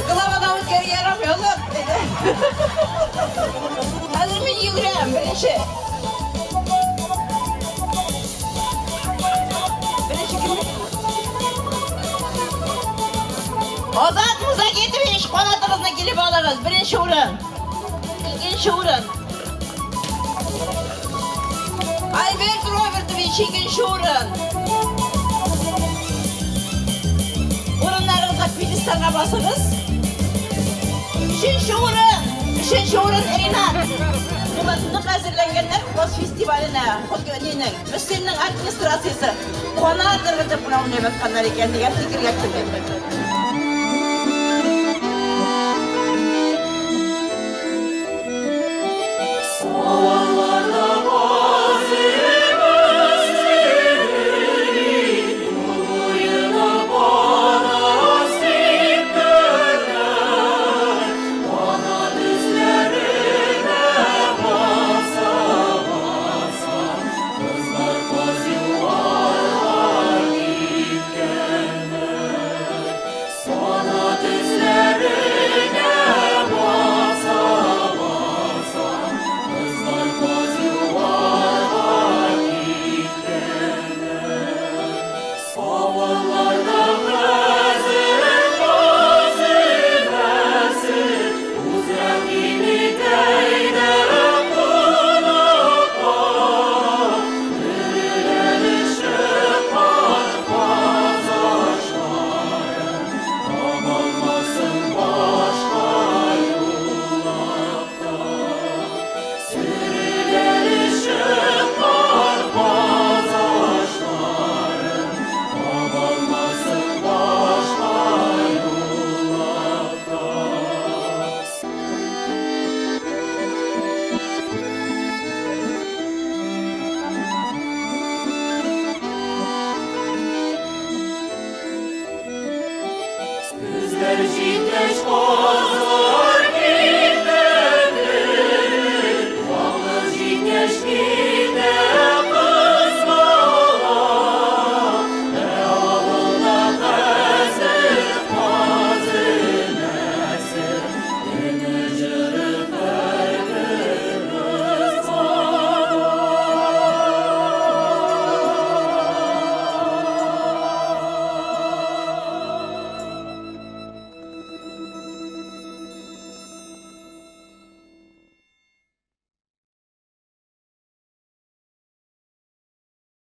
Главага үткәргә ярамый, Азат. Әйдә. Хәзер мин йөгерәм, беренче. Беренче кем? Азат Музагитович, канатыгызны килеп алыгыз. Беренче урын. Икенче урын. Альберт Робертович, икенче урын. Урыннарыгызга пьедестал. Пьедесталга басыгыз. Өченче урын! Өченче урын Ринат! Болар нык әзерләнгәннәр Каз фестиваленә, нинең, Мөслимнең администрациясе канат ыргытып кына уйнап ятканнар икән дигән фикергә килдем.